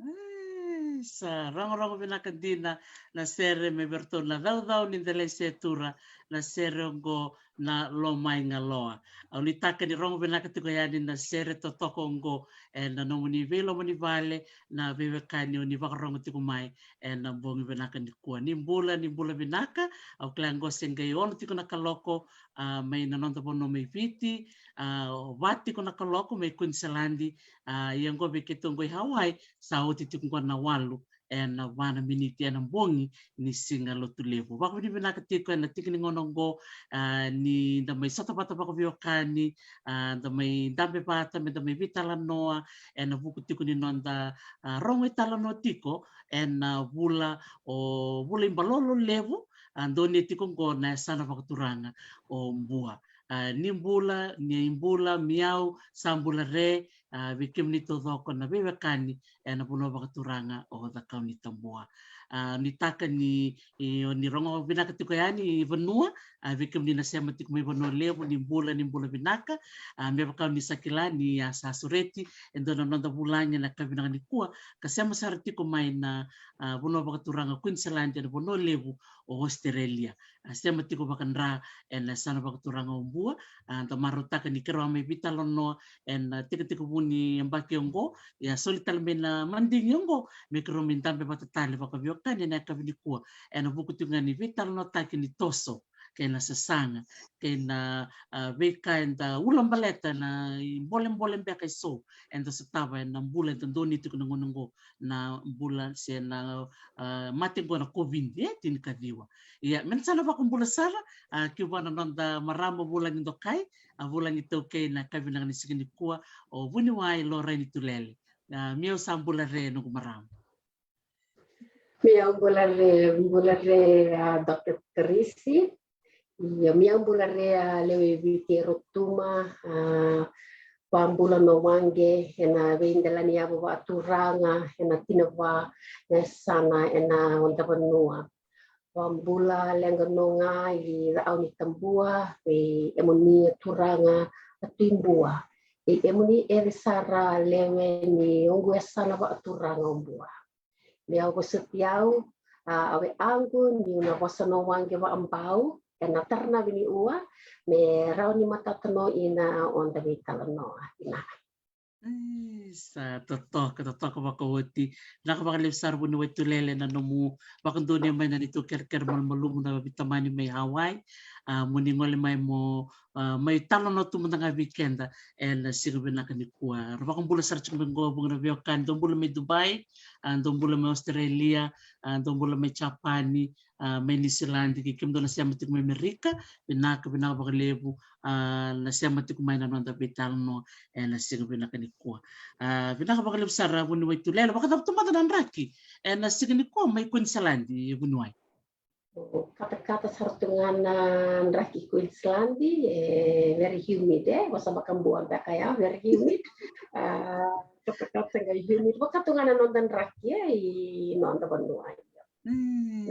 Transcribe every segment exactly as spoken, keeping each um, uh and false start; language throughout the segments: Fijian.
Ai, sa rogorogo vinaka dina na sere mai vei iratou na caucau ni delai se tura, na sere oqo na Lomai Galoa. Au nuitaka ni rogo vinaka tiko yani na sere totoka oqo ena nomuni veiloma ni vale, na veiwekani o ni vakarogo tiko mai ena bogi vinaka nikua. Ni bula, ni bula vinaka. Au kila oqo se qai ono tiko na kaloko, a, mai na noda vanua mai Viti, a, o va tiko na kaloko mai Queensland, a, ia oqo vei keitou oqo i Hawaii, sa oti tiko oqo na walu ena va na miniti ena bogi ni siga Lotulevu. Vakavinavinaka tiko ena tiki ni gauna oqo, a, ni da mai sota vata vakaveiwekani, a, da mai dabe vata, me da mai veitalanoa ena vuku tiko ni noda, a, rogo italanoa tiko ena vula, o vula i Balolo Levu, a, donuya tiko oqo na yasana vakaturaga o Bua. A, ni bula, ni bula, miau, sa bula re, a, vei kemuni taucoko na veiwekani ena vanua vakaturaga o Cakaunitabua. A, nuitaka ni, i, o ni rogo vinaka tiko yani i vanua, a, vei kemuni na sema tiko mai Vanua Levu, ni bula, ni bula vinaka. A, me vaka o ni sa kila ni a sa sureti e dua na noda vulagi ena yakavi vinaka nikua, ka sema sara tiko mai na, a, vanua vakaturaga Queensland ena Vanua Levu o Australia. A, sema tiko vakadra ena yasana vakaturaga o Bua. A, da marautaka ni keirau a mai veitalanoa ena, a, tekitekivu ni yabaki oqo, ia soli tale mai na madigi oqo me keirau mai dabe vata tale vakaveiwekani ena yakavi nikua ena vuku tiko ga ni veitalanoataki ni toso kei na sasaga kei na, a, veika eda ulabaleta na ibolebole beka eso eda sotava ena bula eda donuya tiko na gauna oqo, na bula se na, a, mate oqo na COVID e tinikaciwa. Ia, me na sa na vakabula sara, a, ki vua na noda marama vulagi dokai, a, vulagi taukei na yakavi vinaka ni siga nikua, o vuniwai Loraini Tulele. A, miau sa bula re noqu marama. Miau bula re, bula re, a, Doctor Tarisi. Ia, miau bula re, a, lewe i Viti e Rotuma, a, vabula na waqe ena veidelaniyavu vakaturaga ena tinava na yasana ena noda vanua. Vabula leqa noa ga i Cakaunitabua vei emuni a turaga a Tui Bua, i emuni ere sara lewe ni oqu yasana vakaturaga o Bua. Me au vosoti au, a, a weaqu niu na vosa no waqe vabau ena taranavi ni ua me rawa ni matata no ina oda veitalanoa. Ina Sa totoka, totoka vakaoti. Vinaka vakalevu sara vuniwai Tulele na nomu vakadonuya mai na neitou kerekere malumalumu na vitamani mai Hawaii. A, mo ni gole mai mo, a, mai talanoa tu mada ga vei keda ena siga vinaka nikua. Ra vakabula sara tiko mai qo vuqa na veiwekani, dou bula mai Dubai, a, dou bula mai Australia, a, dou bula mai Japani, a, mai Niusiladi, kei kemudou na sema tiko mai Amerika, vinaka, vinaka vakalevu, a, na sema tiko mai na noda veitalanoa ena siga vinaka nikua. A, vinaka vakalevu sara vuniwai Tulele, vakacava tu mada na draki ena siga nikua mai Queensland, vuniwai? Katakata sara tu ga na draki Queensland, e very humid, e vosa vakabua beka ya, very humid. A, katakata ga humid, vaka tu ga na noda draki e i noda vanua.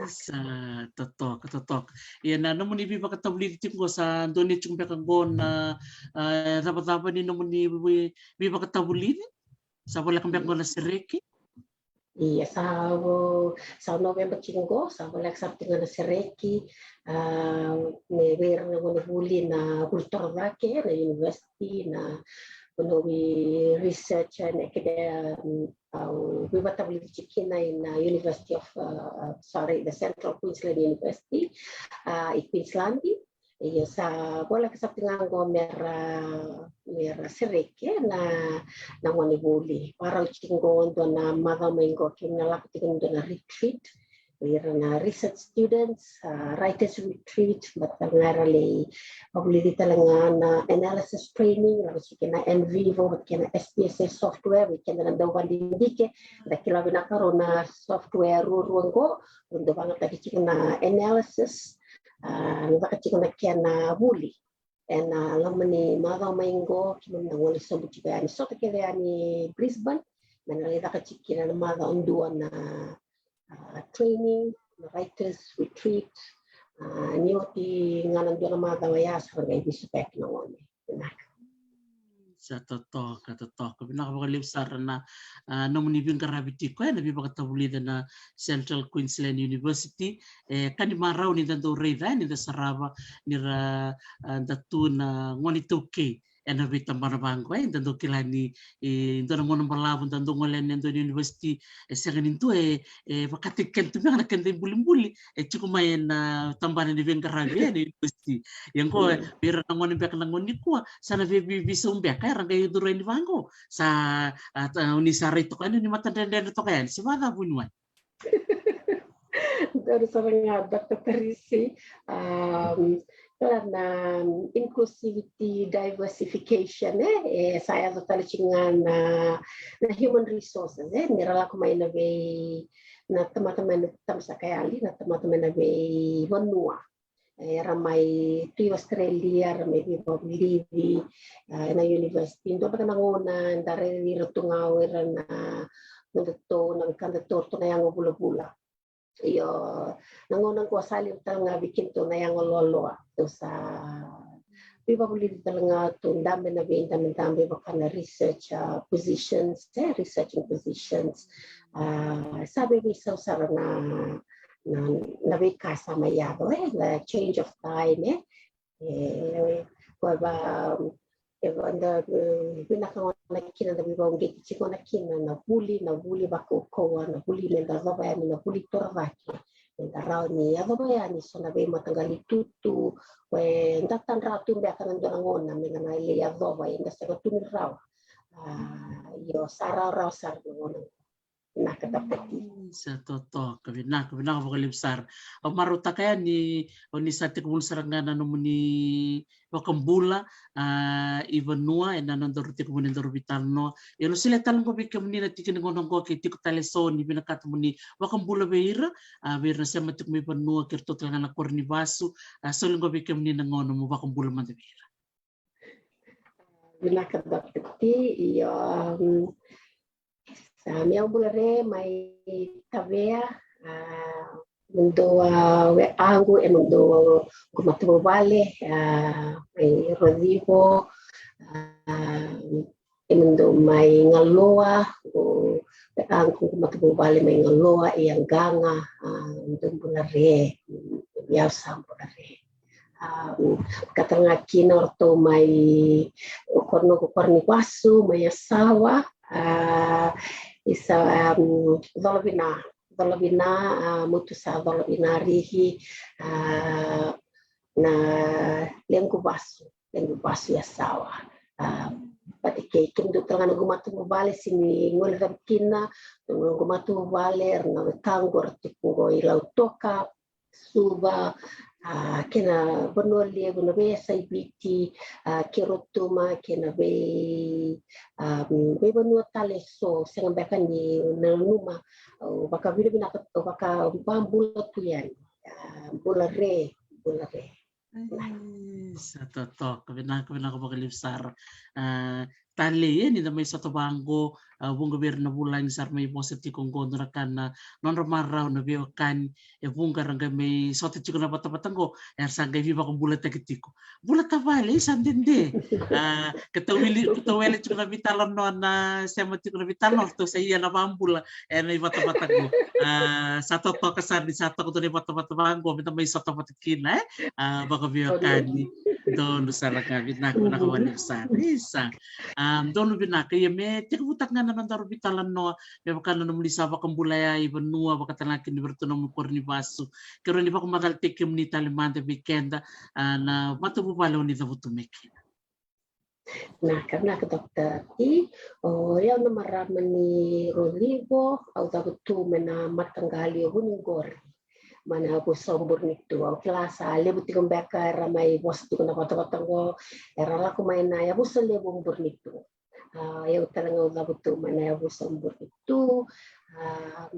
Sa totoka, totoka. Ia na nomuni veivakatavulici tiko qo sa dua ni tiko beka qo na, a, cavacava ni nomuni vei, veivakatavulici? Sa voleka beka qo na sereki? Ia sa vo, sa Noveba tiko qo, sa voleka sara tiko na sereki. A, me vei ira na gonevuli na vuli torocake na university, na gonevuli research and academic, au veivakatavulici tiko kina ina University of, uh, sorry, the Central Queensland University, uh, i Queensland. Ia sa voleka sara tiko ga qo mera, mera sereki na, na gonevuli. Vakarau tiko qo dua na macawa mai qo keimami na lako tiko dua na retreat. Ira na research students, a, writers retreat, baleta ga era lai vakavulici tale ga na analysis training, lako tiko na NVivo, vata kei na SPSS software, vei keda na dau vakadidike, da kila vinaka rau na software ruarua qo, rau dau vakayagataki tiko na analysis, a, na caka tiko na kena vuli. Ena loma ni macawa mai qo, keimami na gole sobu tiko yani, sota kece yani Brisbane, me na lai caka tiko kina na macawa dua na, a, training, na writers retreat, a, ni oti ga na dua na macawa ya sa ra qai veisukayaki na gone. Vinaka. Sa totoka, totoka. Vinaka vakalevu sara na, a, nomuni veiqaravi tiko ena veivakatavulici na Central Queensland University. E ka ni marau ni da dau raica, ni da sarava, ni ra, a, da tu na gone iTaukei ena veitabana vaqo, e, da dau kila ni, e, dua na gauna balavu da dau gole ena dua na university, e sega ni dua, e, e vakataki keda tu beka na keda ibulibuli e tiko mai ena tabana ni veiqaravi ena university. Ia qo, e, vei ira na gone beka na gauna nikua, sa na vei, vei, veisau beka era qai curu yani vaqo. Sa, a, ta, ni sa rai toka yani, ni matadredredre toka yani, se vakacava vuniwai? Donu sara ga, Doctor Parisi. Um, kila na inclusivity, diversification, e, e sa yaco tale tiko ga na, na human resources, e, ni ra lako mai na vei, na tamata mai na tabasaka yali, na tamata mai na veivanua. Era mai tu i Australia, era mai veivakavulici, a, ena university. Dua beka na gauna da raici ira tu ga o ira na nodatou, na wekadatou, ratou na yago vulavula. Io, na gauna qo sa levu tale ga vei kedatou na yago loaloa. Tou sa veivakavulici tale ga, tou dabe ena veidabedabe vaka na research, a, positions, e, researching positions. A, sa veiveisau sara na, na, na veika sa mai yaco, e, na change of time, e. E, koya va, e, va da, e, vinaka gona kina da veivauqeti tiko gona kina na vuli, na vuli vakaukauwa, na vuli me da yacova yani na vuli torocake. Me da rawa ni yacova yani so na veimataqali itutu, koya eda tadra tu beka na dua na gauna me da na lai yacova, eda sega tu ni rawa. A, io, sa rawarawa sara na gauna. Vinaka Doctor T. Sa totoka, vinaka, vinaka vakalevu sara. Au marautaka yani, o ni sa tekivu sara ga na nomuni vakabula, a, i vanua, ena nodaru tekivu ni nodaru veitalanoa. Ia au na solia tale qo vei kemuni na tiki ni gauna qo ke tiko tale eso ni vinakata mo ni vakabula vei ira, a, vei ira na sema tiko mai vanua, kei ratou tale ga na koro ni vasu, a, solia qo vei kemuni na gauna mo vakabula mada vei ira. Vinaka Doctor T, io, um, sa mi au bula re mai Tavea, a, mudou a weaqu, e mudou qu matavuvale, a, mai Rocivo, a, e mudou mai Galoa, o, a, noqu matavuvale mai Galoa, ia qaqa, a, dou bula re, ia au sa bula re. A, ka tale ga kina o ratou mai, o kor-, noqu koro ni vasu mai Yasawa, a, isa, a, Colovina, Colovina, a, Mutusa Colovina Rihi, a, na lequ vasu, lequ vasu Yasawa. A, vata kei kemudou tale ga noqu matavuvale, sega ni guilecavi kina, noqu matavuvale, era na wekaqu, era tiko qo i Lautoka, Suva, a, kei na vanua levu na veiyasai Viti, a, kei Rotuma, kei na vei, a, veivanua tale eso, sega beka ni nanuma, au vakavinavinaka, au vakabula tu yani. A, bula re, bula re. E, sa totoka, vinaka, vinaka vakalevu sara. A, talei, e, ni da mai sota vaqo, a, vuqa vei ira na vulagi sa ra mai vosa tiko qo, dua na ka na nodra marau na veiwekani, e vuqa ra qai mai sota tiko na vatavata qo, era sa qai veivakabulataki tiko. Bula tavale, sa dede. A, ka tau wili, ka tau wele tiko na veitalanoa, na sema tiko na veitalanoa, ratou sa ia na vabula ena ivatavata qo. A, sa totoka sara ni sa toka dua na ivatavata vaqo me da mai sota vata kina, e? A, vakaveiwekani. Donu sara ga, vinaka, vinaka vakalevu sara. Isa. A, donu vinaka, ia me tekivutaka ga na nodaru veitalanoa, me vaka na nomuni sa vakabula ya i vanua, vaka tale ga kina vei iratou na nomuni koro ni vasu. Keirau ni vakamacalataki kemuni tale mada vei keda, a, na matavuvale o ni cavutu mai kina. Vinaka, vinaka Doctor T. O yau na marama ni Roligo, au cavutu mai na mataqali o Vuniqori, mai na yavusa o Burenitu. Au kila sa levu tiko beka era mai vosa tiko na vatavata qo, era lako mai na yavusa levu o Burenitu. A, yau tale ga au cavutu mai na yavusa o Burenitu, a,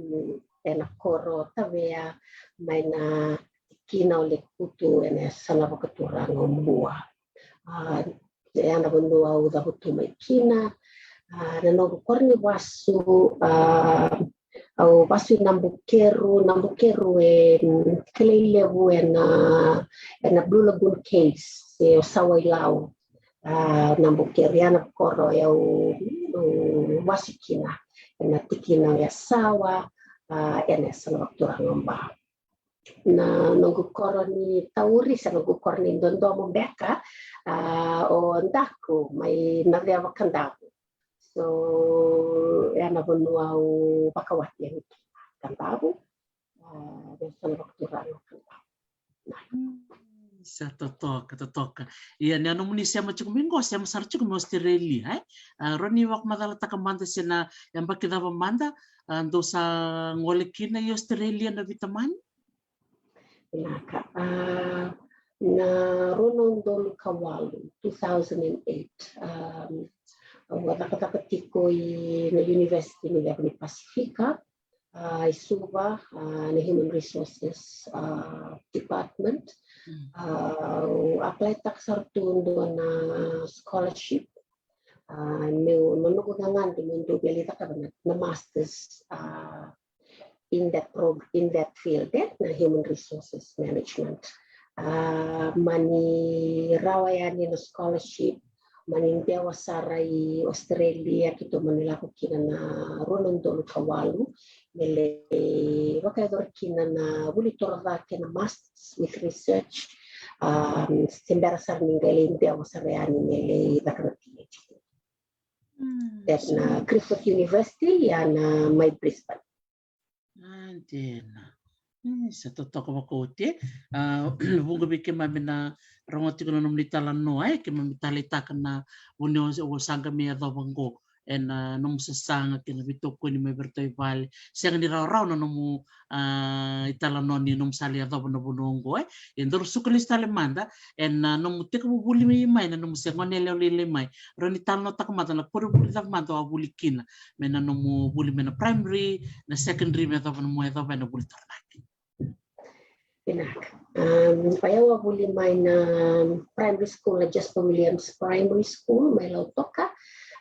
ena koro o Tavea, mai na tikina o Lekutu, ena yasana vakaturaga o Bua. A, e a na vanua au cavutu mai kina. A, na noqu koro ni vasu, a, au vasu i Nabukeru, Nabukeru e, mm, kilai levu ena, ena Blue Lagoon Caves, e o Sawailau. A, Nabukeru, e a na koro e au, mm, vasu kina, ena tikina o Yasawa, a, ena yasana vakaturaga o Ba. Na noqu koro ni tauri, se noqu koro ni dodomo beka, a, o Daku mai Naceva, Kadavu. So, e a na vanua au vakawati yani kina, Kadavu. A, me sa na vakaturaga Kadavu. Mm, sa totoka, totoka. Ia, ni a nomuni sema tiko mai qo, sema sara tiko mai Australia, e? A, rawa ni vakamacalataka mada se na yabaki cava mada, a, dou sa gole kina i Australia na veitamani? Vinaka. A, na rua na udolu ka walu, two thousand and eight, um, au a cakacaka tiko i na University ni Levu ni Pasifika, a, i Suva, a, na Human Resources, a, Department. Mm. A, au apply taka sara tu dua na scholarship, a, meu, na noqu gagadi meu dau via lai cakava na, na masters, a, in that prog-, in that field, e, na human resources management. A, mani rawa yani na scholarship, mani dewa sara i Australia, keitou mani lako kina na rua na udolu ka walu, me lai vakayacora kina na vuli toro ca kei na masters with research. A, se bera sara ni qai lai dewa sara yani me lai caka na PhD. Mm, e na Griffith University, ia na mai Brisbane. A, dina. Mm, sa totoka vakaoti. A, vuqa vei keimami na rogo tiko na nomuni talanoa, e, keimami taleitaka na vuna o, o sa qai mai yacova qo, ena, a, nomu sasaga kei na veitokoni mai vei iratou i vale. Sega ni rawarawa na nomu, a, italanoa ni nomu sa lai yacova na vanua oqo, e. Ia daru suka lesu tale mada ena, a, nomu tekivu vuli mai, mai na nomu se gone yalewa lailai mai. Rawa ni talanoataka mada na koronivuli cava mada o a vuli kina, mai na nomu vuli mai na primary, na secondary, me yacova na nomu yacova ena vuli toro cake. Vinaka. Um, o yau a vuli mai na primary school, na Jasper Williams Primary School mai Lautoka.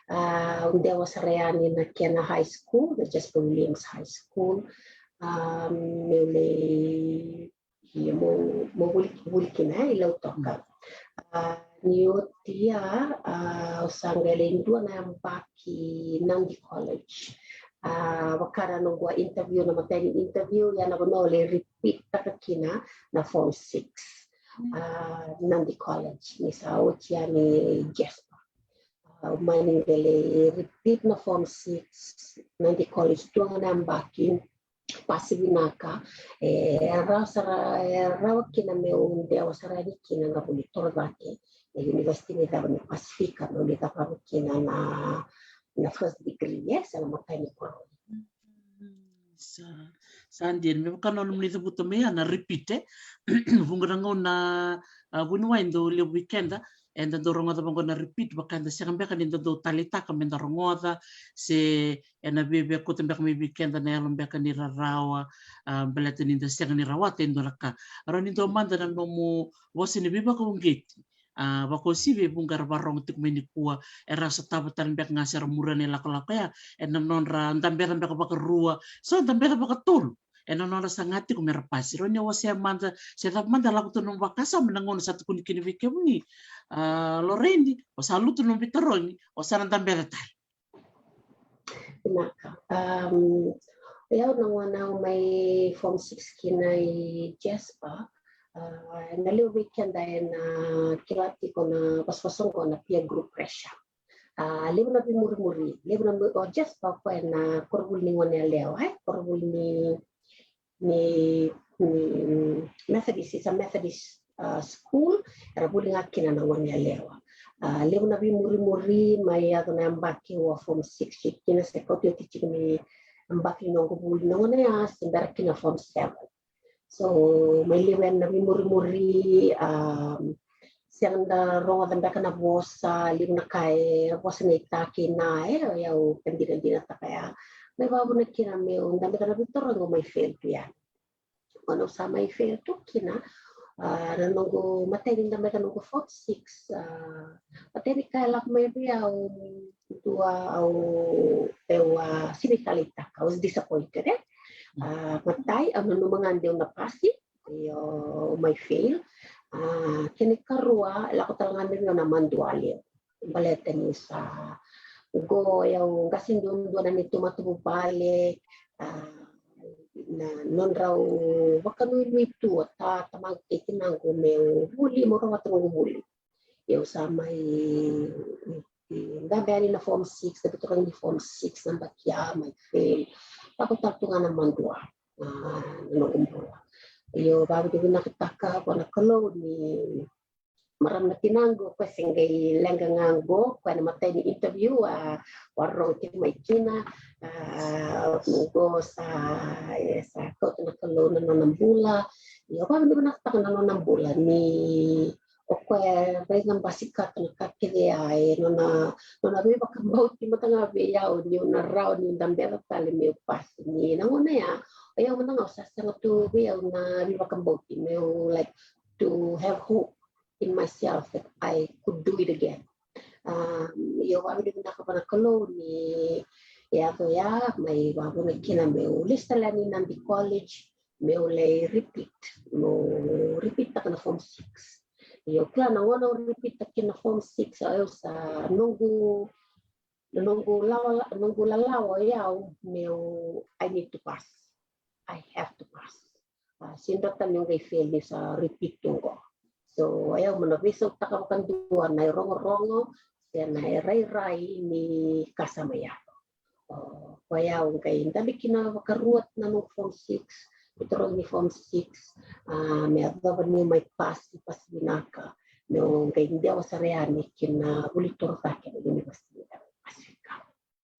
A, au dewa sara yani na kena high school, na Jasper Williams High School. Um, meu lai, ia, meu, meu vuli, vuli kina, e, i Lautoka. A, ni oti ya, a, au sa qai lai dua na yabaki Nadi College. A, vaka na noqu a interview, na matai ni interview, ia na vanua au lai repeat taka kina na form six. A, Nadi College, ni sa oti yani Jasper. A, au mani qai lai repeat na form six, Nadi College, dua ga na yabaki, pasi vinaka. E rawa sara, e rawa kina meu dewa sara yani kina na vuli torocake na University ni Ceva ni Pasifika, meu lai cakava kina na, na first degree, e, se na matai ni koro. Sa, sa dina, me vaka na nomuni cavuta mai ya na repeat, e. Vuqa na gauna, a, vuniwai dau levu vei keda, eda dau rogoca vaqo na repeat, vaka eda sega beka ni da dau taleitaka me da rogoca, se ena viavia kauta beka mai vei keda na yalo beka ni rarawa, a, baleta ni da sega ni rawata e dua na ka. Rawa ni dua mada na nomu vosa ni veivakauqeti. A, vakauasivi e vuqa era varogo tiko mai nikua, era sotava tale beka ga se ra muria na ilakolako ya ena nodra dabeca beka vakarua, so dabeca vakatolu ena nodra saga tiko me ra pasi. Rawa ni o wasea mada se cava mada e lako tu na nomu vakasama na gauna sa tukuni kina vei kemuni, a, Lorraine, o sa lutu na nomu veitarogi, o sa na dabeca tale. Vinaka. Um, o yau na gauna au mai form six kina i Jasper, a, na levu vei keda ena kila tiko na vosavosa oqo na peer group pressure. A, levu na veimurimuri, levu na mu-, o Jasper o koya na koronivuli ni gone yalewa, e, koronivuli ni, ni, ni Methodist, it's a Methodist, a, school, era vuli ga kina na gone yalewa. A, levu na veimurimuri mai yaco na yabaki au a form six kina, se kauti oti tiko ni yabaki ni noqu vuli na gauna ya se bera kina form seven. So, mai levu yani na veimurimuri, um, sega da rogoca beka na vosa, levu na ka e vosa na itaki na, e, o yau ka dinadinataka ya. Mai vavuna kina meu dabeca na veitarogi au mai fail tu yani. Gauna au sa mai fail tu kina, a, na noqu matai ni dabeca noqu form six, a, matai ni ka e lako mai vei au, dua au, au a sega ni taleitaka, I was disappointed, e. A, matai, au nanuma ga de au na pasi, io, au mai fail. A, kena ikarua, e lako tale ga mai vei au na madua levu. Baleta ni sa qo, au qase duadua na neitou matavuvale, a, na nodrau vakanuinui tu o ta, tamaqu kei tinaqu meu vuli, meu rawata noqu vuli. Au sa mai dabe yani na form six, dabe tu ga ni form six na yabaki ya, mai fail. Lako tale tu ga na madua, a, na noqu bula. Au vakavinavinakataka vua na Kalou ni marama na tinaqu, o koya se qai leqa ga qo, o koya na matai ni interview, a, au a rogo tiko mai kina, a, qo sa, e, sa kauta na Kalou na nona bula. Au vakavinavinakataka na nona bula ni o koya e raica basikata na ka kece ya, e nona, nona veivakabauti mada ga vei au niu na rawa niu dabeca tale meu pasi. Ni na gauna ya, o yau mada ga au sa sega tu vei au na veivakabauti meu, like, to have hope in myself that I could do it again. Um, au vakavinavinaka vua na Kalou ni yaco ya, mai vavuna kina meu lesu tale yani Nadi College, meu lai repeat, meu repeat taka na form six. Au kila na gauna au repeat taka kina na form six, au sa noqu, noqu lawa, noqu lalawa o yau meu, I need to pass. I have to pass. A, sega ni dua tale niu qai fail niu sa repeat tu qo. So, o yau meu na veisautaka vakadua na irogorogo se na irairai ni ka sa mai yaco. O, o yau qai dabe kina vakarua na noqu form six, veitarogi ni form six, a, me yacova niu mai pasi, pasi vinaka, meu qai dewa sara yani kina vuli torocake na University ni Pasifika.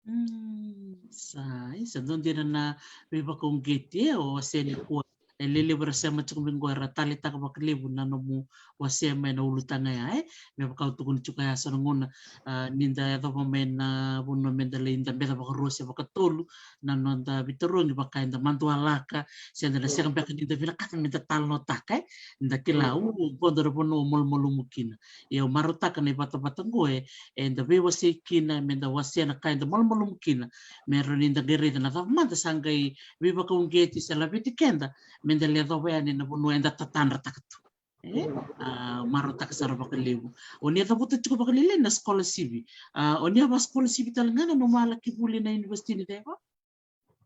Mm, sa, e, sa dua dina na veivakauqeti, e, o wasea nikua. E lelevu era sema tiko mai qo era taleitaka vakalevu na nomu wasea mai na ulutaga ya, e. Me vaka au tukuna tiko ya, so na gauna, a, ni da yacova mai na vanua me da lai dabeca vakarua se vakatolu na noda veitarogi, vaka eda madualaka, se da na sega beka ni da vinakata me da talanoataka, e. Da kila, u, qo dua na vanua malumalumu kina. Ia au marautaka na ivatavata qo, e, eda veiwasei kina, me da wasea na ka eda malumalumu kina, me rawa ni da qai raica na cava mada sa qai veivakauqeti se laveti keda me da lai yacova yani na vanua eda tatadrataka tu. E? A, marautaka sara vakalevu. O ni a cavuta tiko vakalailai na scholarship. A, o ni a va scholarship tale ga na nomu a laki vuli na University ni Ceva?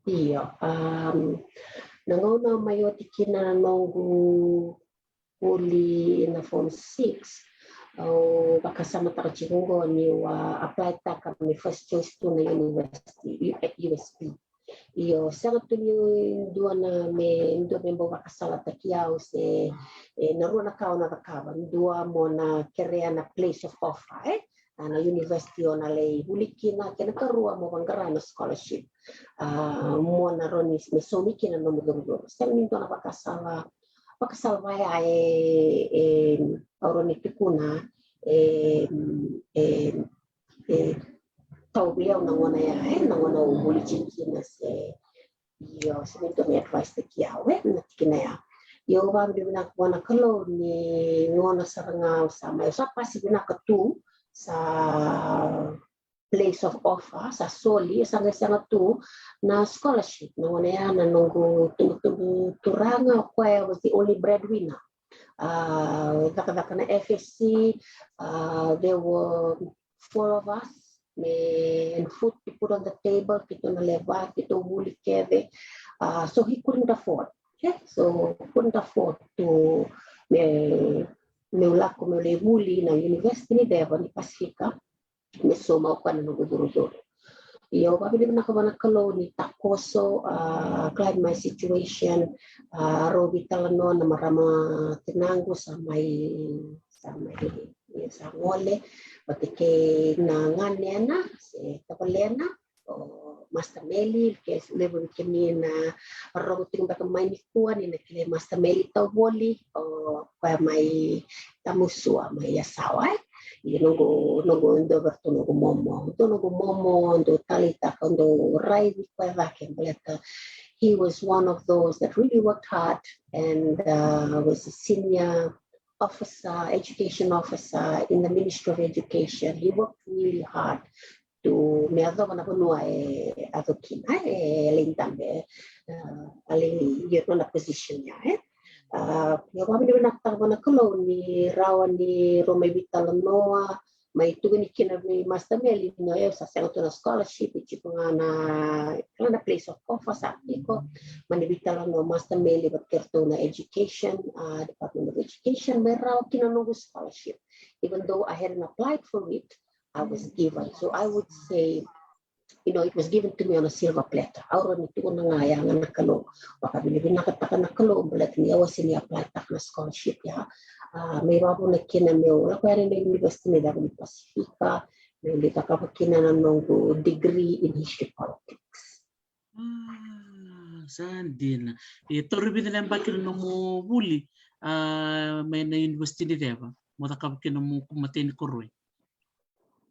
Io, um, na gauna mai oti kina na noqu vuli na form six, au vakasamataka tiko qo niu a apply taka me first choice tu na university, U- eh, U S P. Io, sega tu ni dua na me dua me bau vakasalataki au se e, na rua na ka o na cakava, dua mo na kerea na place of offer, e? A, na university o na lai vuli kina, kei na karua mo vaqara na scholarship. A, mo na rawa ni me saumi kina na nomu curucuru. Sega ni dua na vakasala, vakasala vaya e, e, au rawa ni tukuna, e, e, e, tau vei au na gauna ya, e, na gauna au vuli tiko kina se, io, se ni dua me advice taki au, e, na tikina ya. Io, au vakavinavinaka vua na Kalou ni gauna sara ga au sa mai, au sa pasi vinaka tu, sa place of offer, sa soli, sa qai sega tu na scholarship. Na gauna ya na noqu tubutubu turaga, o koya was the only breadwinner. A, cakacaka na F S C, a, there were four of us, me, and food to put on the table, keitou na lewe va, keitou vuli kece. A, so he couldn't afford. Okay? So couldn't afford to, me, meu lako meu lai vuli na university ni Ceva ni Pasifika, me sauma o koya na noqu curucuru. Ia au vakavinavinaka vua na Kalou ni takoso, a, cleared my situation, a, rau veitalanoa na marama tinaqu sa mai, sa mai, ia sa gole, vata kei na ganena se tavalena, o Master Meli, ke levu ni kemuni na rogo tiko beka mai nikua ni na kilai Master Meli Tauvoli, o koya mai Tamusua, mai Yasawa, e. Ia noqu, noqu dua vei ratou noqu momo, dua noqu momo, dau taleitaka, dau raici koya cake baleta he was one of those that really worked hard and, uh, was a senior officer, education officer in the Ministry of Education. He worked really hard to me yacova na vanua e yaco kina, e lai dabe, uh, a lai, ia nona position ya, e. Uh, ia vakavinavinakataka vua na Kalou ni rawa ni rau mai veitalanoa, mai tukuni kina vei Master Meli ni o yau sa sega tu na scholarship, e tiko ga na, kila na place of offer sa tiko, mani veitalanoa Master Meli vata kei ratou na education, uh, Department of Education, me rawa kina noqu scholarship. Even though I hadn't applied for it, I was given. So I would say, you know, it was given to me on a silver platter. Au rawa ni tukuna ga ya ga na Kalou. Vakavinavinakataka na Kalou baleta ni au a sega ni apply taka na scholarship ya. A, me vakavuna kina meu lako yani na university ni Ceva ni Pasifika, meu lai cakava kina na noqu degree in history politics. A, sa dina. E tauri vica na yabaki na nomu vuli, a, mai na university ni Ceva mo cakava kina nomu imatai ni koroi?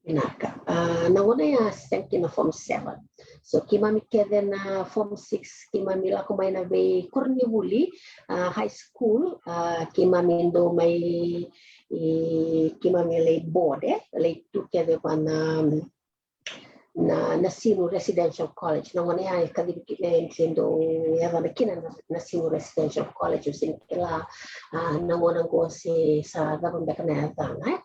Vinaka. A, na gauna ya sega kina form seven. So keimami kece na form six, keimami lako mai na veikoronivuli, a, high school, a, keimami dau mai, e, keimami lai board, e, lai tu kece vua na, na, Nasinu Residential College. Na gauna ya e kacivi kina, e, se dau yacana kina na, Nasinu Residential College, au sega ni kila, a, na gauna qo se sa cava beka na yacana, e.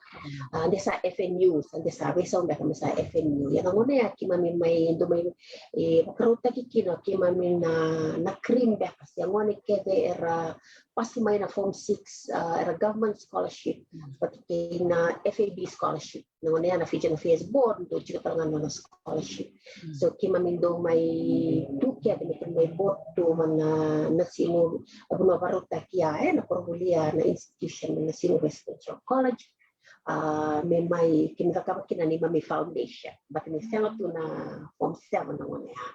A, de sa F N U, sa de sa veisau beka me sa F N U. Ia na gauna ya keimami mai, dau mai, e, vakarautaki kina keimami na, na cream beka se gone kece era pasi mai na form six, a, era government scholarship, vata kei na F A B scholarship. Na gauna ya na Fijian Affairs Board dau tiko tale ga na nona scholarship. So keimami dau mai tu kece me keimami board tu mai na, Nasinu, a, vanua vakarautaki ya, e, na koronivuli ya, na institution, na Nasinu Residential College. A, me mai, keimami cakava kina neimami foundation. But me sega tu na form seven na gauna ya.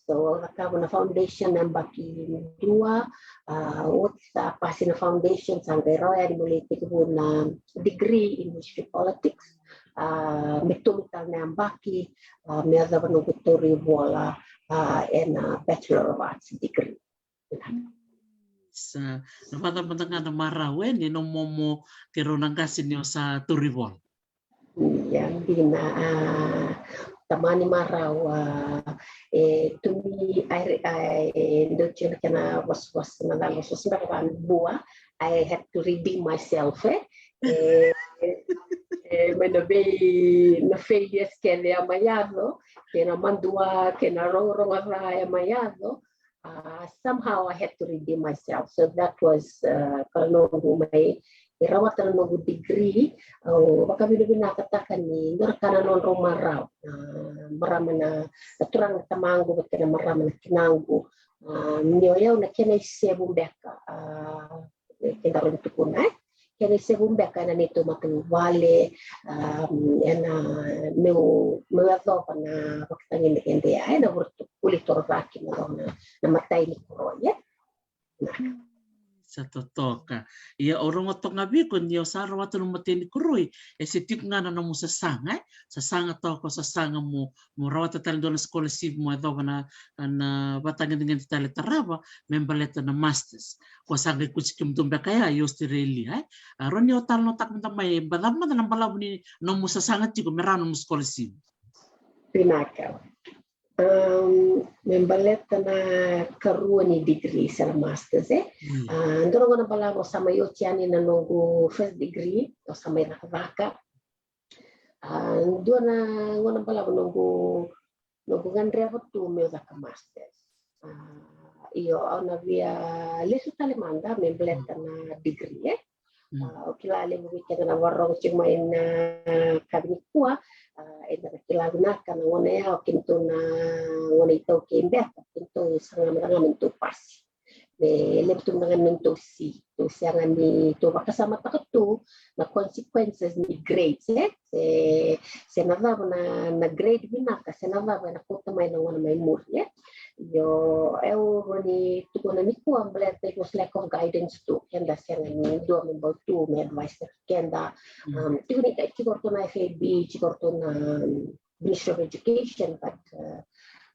So au cakava na foundation na yabaki dua, a, oti sa pasi na foundation, sa qai rawa yani meu lai tekivu na degree in history politics. A, me tolu tale na yabaki, a, me yacova noqu tauri vola, a, ena Bachelor of Arts degree. Sa na vacava mada ga na marau, e, ni nomu momo kei rau na qase ni o sa tauri vola? Ia, dina, a, tamani marau, a, e, to me, I, I, e, dau tiko na kena vosavosa, na cava, vosavosa beka vabua, I had to redeem myself, e. E, e, mai na vei, na failures kece a mai yaco, kei na madua, kei na rogorogo ca e mai yaco. Uh, somehow I had to redeem myself. So that was uh, ka noqu mai e rawata na noqu degree. Au vakavinavinakataka ni dua na ka na nodrau marau, uh, marama na, na turaga na tamaqu vata kei na marama na tinaqu. Uh, ni o yau na kena isevu beka, uh, e, keda rawa ni tukuna, e? Kena isevu beka ena neitou matavuvale, um, ena meu, meu yacova na vakatagedegede, e, na vuli torocake me yacova na, na imatai ni koroi, e? Na. Sa totoka. Ia, au rogoca toka ga vei iko ni o sa rawata na imatai ni koroi, e se tiko ga na nomu sasaga, e? Sasaga toka, sasaga mo mo rawata tale dua na scholarship mo yacova na, na vatagedegede tale tarava me baleta na masters. Ko sa qai kuci kemudou beka ya i Australia, e? A, rawa ni o talanoataka mada mai, e, balavu mada na balavu ni nomu sasaga tiko me rawa nomu scholarship. Vinaka. Um, me baleta na karua ni degree se na masters, e? Mm. A, dua na gauna balavu au sa mai oti yani na noqu first degree, au sa mai cakacaka. A, dua na gauna balavu noqu, noqu gadreva tu meu caka masters. A, io, au na via lesu tale mada me baleta na degree, e? Mm. A, au kila levu vei keda na vakarorogo tiko mai na kavi nikua, a, eda na kila vinaka na gauna ya o keitou na gauna iTaukei beka, keitou saga mada ga me tou pasi. Me levu tu mada ga na nodatou C. Tou sega ni, tou vakasamataka tu na consequences ni grades, e? Se, se na cava na, na grade vinaka, se na cava ena kauta mai na gauna mai muri, e? Io, au rawa ni tukuna nikua baleta it was lack of guidance tu. Keda sega ni dua me bau tu me advice keda. Mm. Um, tiko ni, tiko ratou na F A B, tiko ratou na, um, Ministry of Education, but, uh,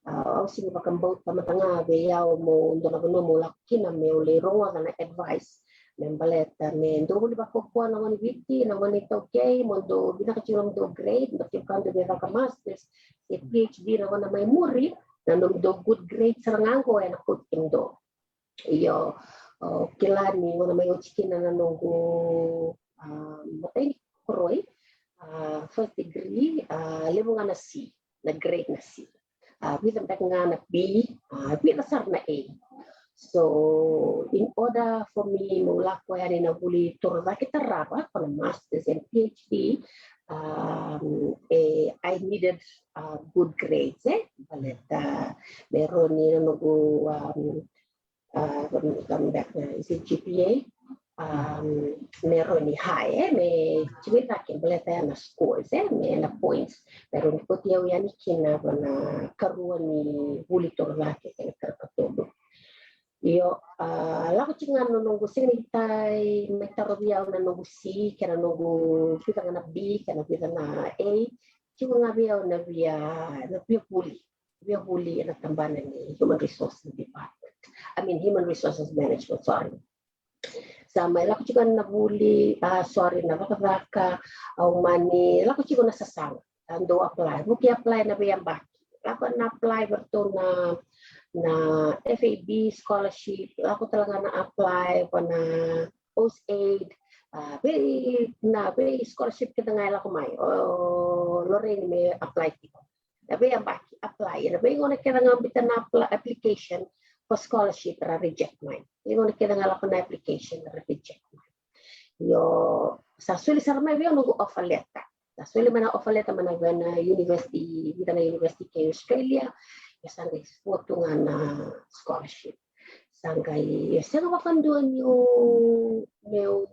uh, au sega ni vakabauta mada ga vei au mo dua na vanua mo lako kina meu lai rogoca na advice. Me baleta me dau vuli vakaukaua na gone ni Viti, na gone ni iTaukei, mo dau vinaka tiko na nomudou grade, mo dau via caka masters se PhD na gauna mai muri, na nomudou good grade sara ga oqo ena kauti kemudou. Io, o, kila ni gauna mai oti kina na noqu, a, imatai ni koroi, a, first degree, a, levu ga na C, na grade na C. A, vica beka ga na B, a, vica sara na A. So, in order for me mo lako yani na vuli torocake tarava, ko na masters and PhD, um, e, I needed, uh, good grades, e? Baleta me rawa ni na noqu, um, uh, come back na, is it GPA? Um, me rawa ni high, e? Me tiko i cake baleta ya na scores, e? Me na points. Me rawa ni kauti au yani kina va na karua ni vuli torocake kei na karua ka tolu. Io, a, lako tiko ga na noqu, sega ni qai mai tarovi au na noqu C kei na noqu vica ga na B kei na vica na A. Tiko ga vei au na via, na via vuli, via vuli ena tabana ni Human Resources Department. I mean, Human Resources Management, sorry. Sa mai lako tiko na vuli, a, sorry, na cakacaka, au mani lako tiko na sasaga. A, dou apply, vuki apply na veiyabaki. Lako na apply vei ratou na, na F A B scholarship, lako tale ga na apply va na AusAID, a, vei, na vei scholarship kece ga e lako mai. O Lorraine me apply tiko. Na veiyabaki, apply. Na veigauna kece ga biuta na apply, application for scholarship, ra reject mai. Veigauna kece ga lako na application, ra reject mai. Io, sa soli sara mai vei au noqu offer letter. Sa soli mai na offer letter mai na vei na university, vica na university kei Australia. Io, sa qai votu ga na scholarship. Sa qai, io, sega vakadua niu, meu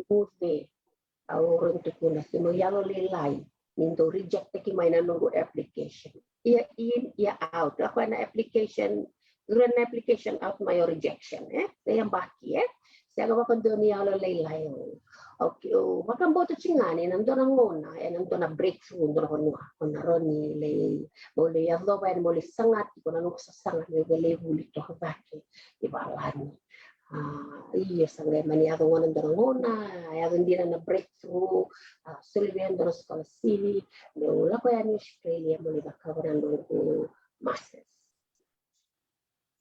guce. Au rawa ni tukuna se meu yalolailai ni dau rejectaki mai na noqu application. Ia in, ia out. Lako na application, dua na application, out mai o rejection, e? Veiyabaki, e? Sega vakadua ni yalolailai au. Okay, au vakabauta tiko ga ni na dua na gauna, ena dua na breakthrough, dua na vanua. Au na rawa ni lai, meu lai yacova yani, meu lai saga tiko na noqu sasaga meu lai vuli torocake i valagi. A, io, sa qai mani yaco gona dua na gauna, yaco dina na breakthrough, a, soli vei au dua na scholarship, meu lako yani Australia meu lai cakava na noqu masters.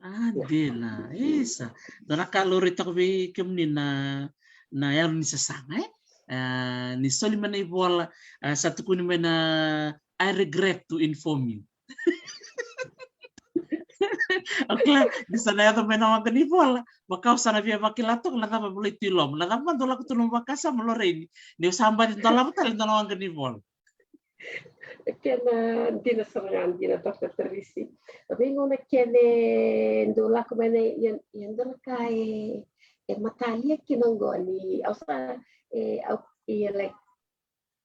A, dina, isa. Dua na ka au raitaka vei kemuni na, na yalo ni sasaga, e? A, ni soli mai na ivola, a, sa tukuni mai na, I regret to inform you. Au kila ni sa na yaco mai na waqa ni vola, vaka au sa na via vakila toka na cava e volai tu i loma. Na cava mada o lako tu na nomu vakasama, Lorraine, ni o sa baci dolava tale e dua na waqa ni vola. Kena dina sara ga, dina, Doctor Tarisi. Veigauna kece dau lako mai na, ia, ia dua na ka e, e matalia kina qo ni, au sa, e, au, ia, like,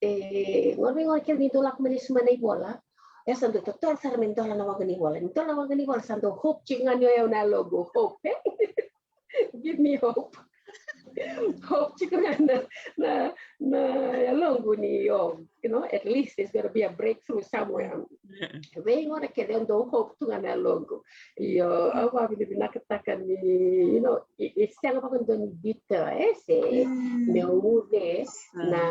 e, gauna, veigauna kece ni dau lako mai na isuma na ivola, e sa dau totoya sara me dola na waqa ni vola. Ni dola na waqa ni vola, sa dau hope tiko ga ni o yau na yaloqu, hope, e? Give me hope. Hope tiko ga na, na, na yaloqu ni, oh, you know, at least there's gonna be a breakthrough somewhere. Veigauna kece au dau hope tu ga na yaloqu. Io, au vakavinavinakataka ni, you know, e, e sega vakadua ni bitter, e, se meu uce na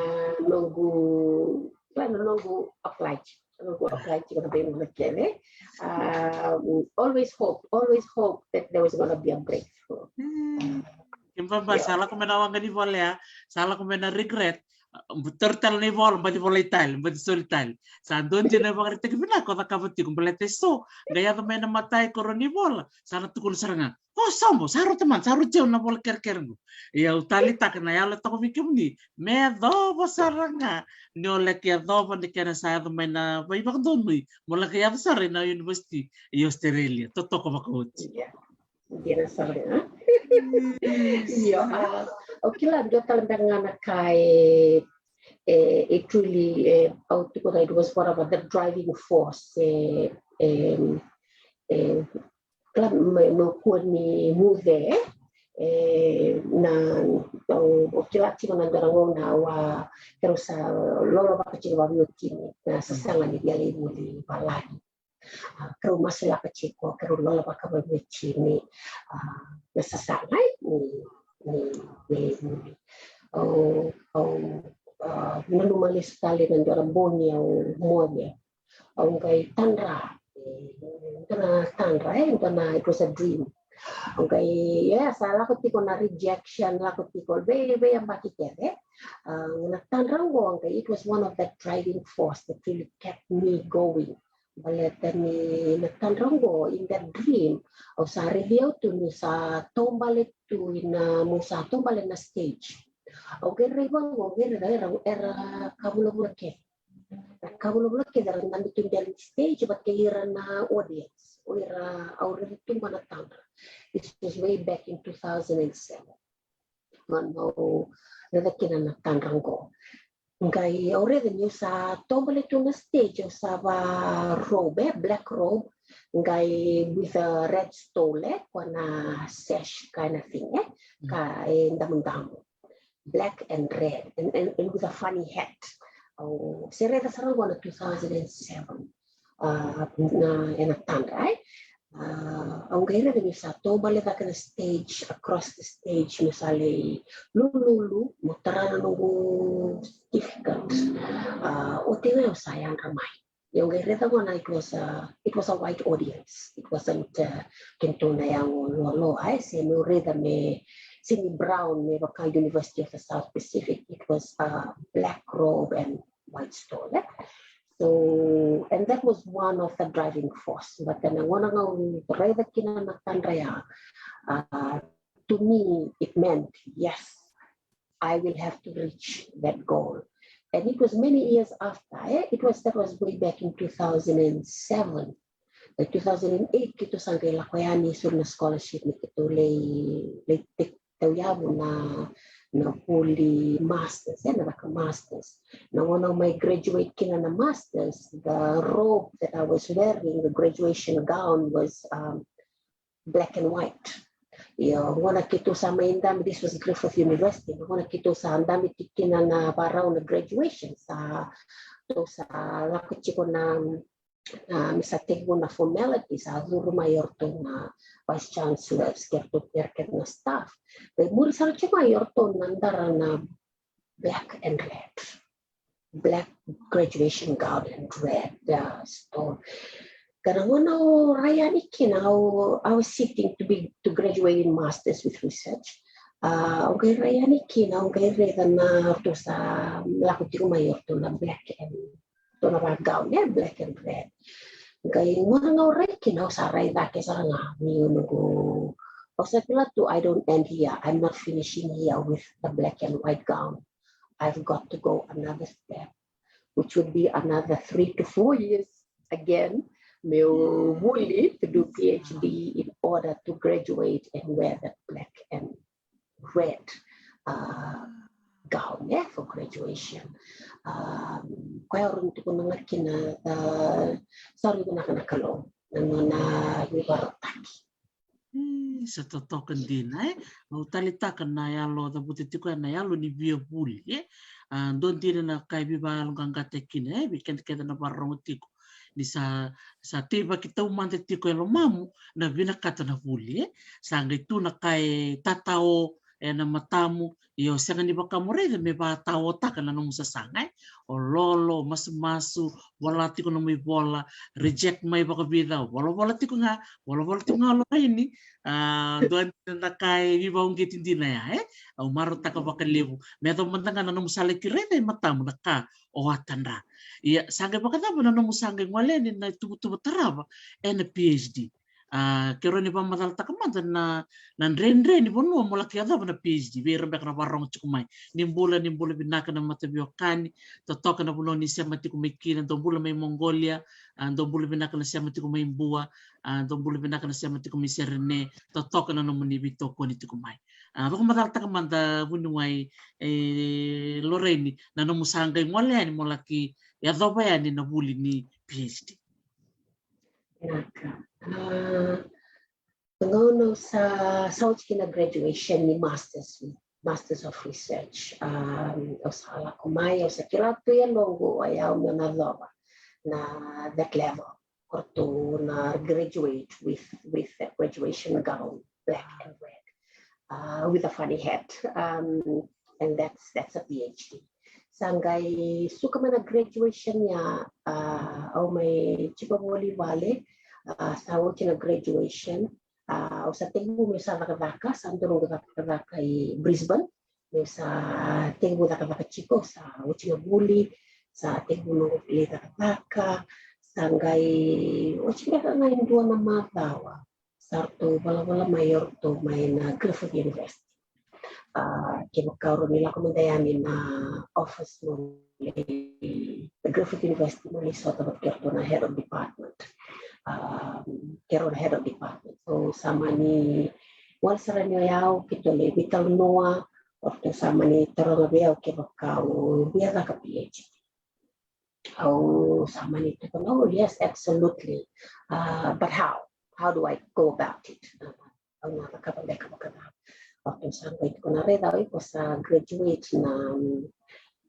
noqu, na noqu apply tiko, na noqu apply tiko na veigauna kece. Um, always hope, always hope that there was gonna be a breakthrough. Kena ibalebale sa lako mai na waqa ni vola ya, sa lako mai na regret. Tauri tale na ivola, baci volai tale, baci soli tale. Sa dua dina na ivakaraitaki vinaka o cakava tiko, baleta e so qai yaco mai na matai koro ni vola, sa na tukuna sara ga, o, sobo, sa rauta mada, sa rauti au na vola kerekere qo. Ia au taleitaka na yalo e toka vei kemuni me yacova sara ga, ni o laki yacova na kena sa yaco mai na veivakadonui, mo laki yaco sara ina university i Australia, totoka vakaoti. Dina sara ga. Io, a, au kila dua tale beka ga na ka e, e, e truly, e, au tukuna, it was one of the driving force, e, e, e, kila me, me kua ni muce, e, na, au, au kila tiko na dua na gauna au a, keirau sa lolovaka tiko vakaveiwatini, na sasaga ni via lai vuli valagi. A, keirau masulaka tiko, keirau lolovaka vakaveiwatini, a, na sasaga ni, ni, ni, ni, au, au, a, nanuma lesu tale na dua na bogi au moce. Au qai tadra, e, dua na tadra, e, dua na, it was a dream. Au qai, e, sa lako tiko na rejection, lako tiko vei, veiyabaki kece. A, na tadra qo qai, it was one of the driving force that really kept me going. Baleta ni na tadra qo, in that dream, au sa raici au tu niu sa taubale tu ina, meu sa taubale na stage. Au qai raica qo, qai raica era, era ka vulavula kece. Era ka vulavula kece, era dabe tu e dela ni stage vata kei ira na audience. O ira au raica tu qo na tadra. This was way back in two thousand and seven. Qo na au raica kina na tadra qo. Qai au raica niu sa taubale tu na stage, au sa va robe, e, black robe, qai with a red stole, e, ko na sash kind of thing, e, ka e damudamu. Black and red, and, and, and with a funny hat. Au se raica sara qo na two thousand and seven. A, na, ena tadra, e. A, au qai raica niu sa taubale cake na stage, across the stage, niu sa lai lululu meu tara na noqu certificate. A, oti ga au sa yadra mai. Ia au qai raica qo na, it was a, it was a white audience. It wasn't, uh, keitou na yago loaloa, e, se meu raica me, se ni brown me vaka University of the South Pacific. It was a black robe and white stole, e. So, and that was one of the driving force. But then, gauna ga au raica kina na tadra ya, uh, to me, it meant, yes, I will have to reach that goal. And it was many years after, e? It was, that was way back in two thousand and seven. Like two thousand and eight, keitou sa qai lako yani, suru na scholarship me keitou lai, lai tauyavu na, na vuli masters, e, na caka masters. Na gauna au mai graduate kina na masters, the robe that I was wearing, the graduation gown was, um, black and white. Io, gauna keitou sa mai dabe, this was Griffith University, gauna keitou sa dabe tiko kina na varau na graduation, sa, tou sa lako tiko na, na, me sa tekivu na formality, sa curu mai o ratou na vice chancellors kei ratou kece na staff. Qai muri sara tiko mai o ratou na dara na black and red. Black graduation gown and red, uh, stole. Ka na gauna au rai yani kina, au, I was sitting to be, to graduate in masters with research. Uh, au qai rai yani kina, au qai raica na ratou sa lako tiko mai o ratou na black and, ratou na va gown, e, black and red. Qai gona ga au rai kina au sa rai cake sara ga ni noqu, au sa kila tu, I don't end here. I'm not finishing here with the black and white gown. I've got to go another step, which would be another three to four years again. Meu vuli to do PhD in order to graduate and wear that black and red uh, gown eh, for graduation. Um, koya au rawa ni tukuna ga kina, uh, sa rui vinaka na Kalou na nona veivarautaki. Sa totoka dina e. Au taleitaka na yalo cavuta tiko ya na yalo ni via vuli e. A dua dina na ka e veivakayaloqaqataki kina e vei keda kece na vakarorogo tiko ni sa sa teivaki taumada tiko e lomamu na vinakata na vuli e. Sa qai tu na ka e tatao e na matamu, ia o sega ni vakamu raica me vakataotaka na nomu sasaga e. O lolo, o masumasu, vola tiko nomu ivola, reject mai vakavica, o volavola tiko ga, volavola tiko ga o Lorraine. A dua dina na ka e veivakauqeti dina ya e. Au marautaka vakalevu me yacova mada ga na nomu sa laki raica e matamu na ka o a tadra. Ia sa qai vakacava na nomu sa qai gole yani na ituvatuva tarava e na PhD? A ke rawa ni vakamacalataka mada na na dredre ni vanua mo laki yacova na PhD vei ira beka na vakarorogo tiko mai. Ni bula, ni bula vinaka na mataveiwekani. Totoka na vanua ni sema tiko mai kina, dou bula mai Mongolia, a dou bula vinaka na sema tiko mai Bua, a dou bula vinaka na sema tiko mai Serene. Totoka na nomuni veitokoni tiko mai. A vakamacalataka mada vuniwai e Lorraine na nomu sa qai gole yani mo laki yacova yani na vuli ni PhD. Vinaka. A gauna au sa sa oti kina graduation ni masters, masters of research. Um, au sa lako mai, au sa kila tu e yaloqu o yau meu na yacova na that level. Ko ratou na graduate with with a graduation gown, black and red, uh, with a funny hat, um, and that's that's a PhD. Sa qai suka mai na graduation ya, uh, au mai tiko voli vale, uh, sa oti na graduation, uh, au sa tekivu meu sa cakacaka, sa dua noqu cakacaka i Brisbane. Meu sa tekivu cakacaka tiko, sa oti na vuli, sa tekivu noqu lai cakacaka, sa qai oti beka ga e dua na macawa sa ratou valavala mai o ratou mai na Griffith University. A kevaka o rawa ni lako mada yani na office mo lai Griffith University mo lai sota vata kei ratou na head of department. A kei rau na head of department. So sa mani wale sara ni o yau keitou lai veitalanoa, o ratou sa mani taroga vei au kevaka au via caka PhD. Au sa mani tukuna, oh yes, absolutely. Uh, but how? How do I go about it? Au na cakava beka vakacava? O ratou sa qai tukuna, raica, o iko sa graduate na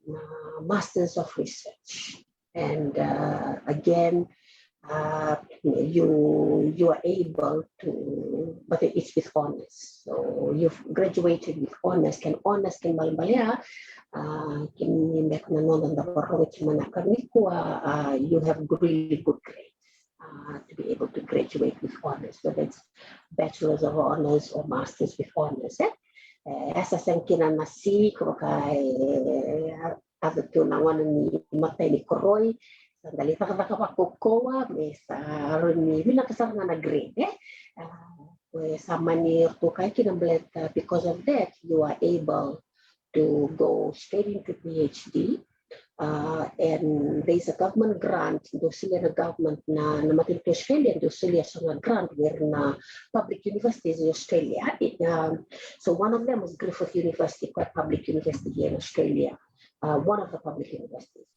na Masters of Research. And uh, again, uh, you you are able to, but it's with honors. So you've graduated with honors, kei na honors kena ibalebale ya, uh, kena ibalebale na noda da vakarorogo tiko mai na yakavi nikua, uh, you have really good grades. Uh, to be able to graduate with honors, whether it's bachelors of honors or masters with honors. Eh? E, e sa sega kina na C, ko vaka e yaco tu na gone ni matai ni koroi, sa da lai cakacaka vakaukauwa me sa rawa ni vinaka sara ga na grade, e? A, ko e sa mani ratou kaya kina baleta, because of that you are able to go straight into PhD. Uh, and there's a government grant, dou solia na government, na, na matanitu Australia, dou solia so na grant vei ira na public universities in Australia. It, um, so one of them was Griffith University, quite public university here in Australia. Uh, one of the public universities.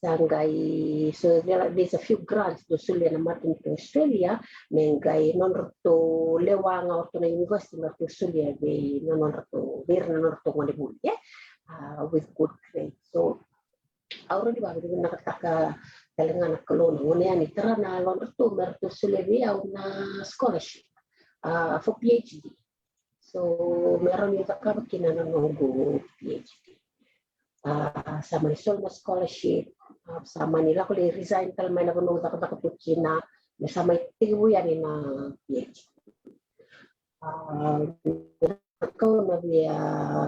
Sa qai, so there, there's a few grants dou solia na matanitu Australia me qai nodratou lewa ga o ratou na university me ratou solia vei na nodratou, vei ira na nodratou gone vuli, e? Uh, with good grades. So au rawa ni vakavinavinakataka tale ga na Kalou na gone yani tara na yalodratou me ratou solia vei au na scholarship, uh, for PhD. So me rawa ni cakava kina na noqu PhD. Uh, sa mani soli na scholarship, uh, sa mani lako lai resign tale mai na vanua au cakacaka tu kina, me sa mai tekivu yani na PhD. Uh, au na via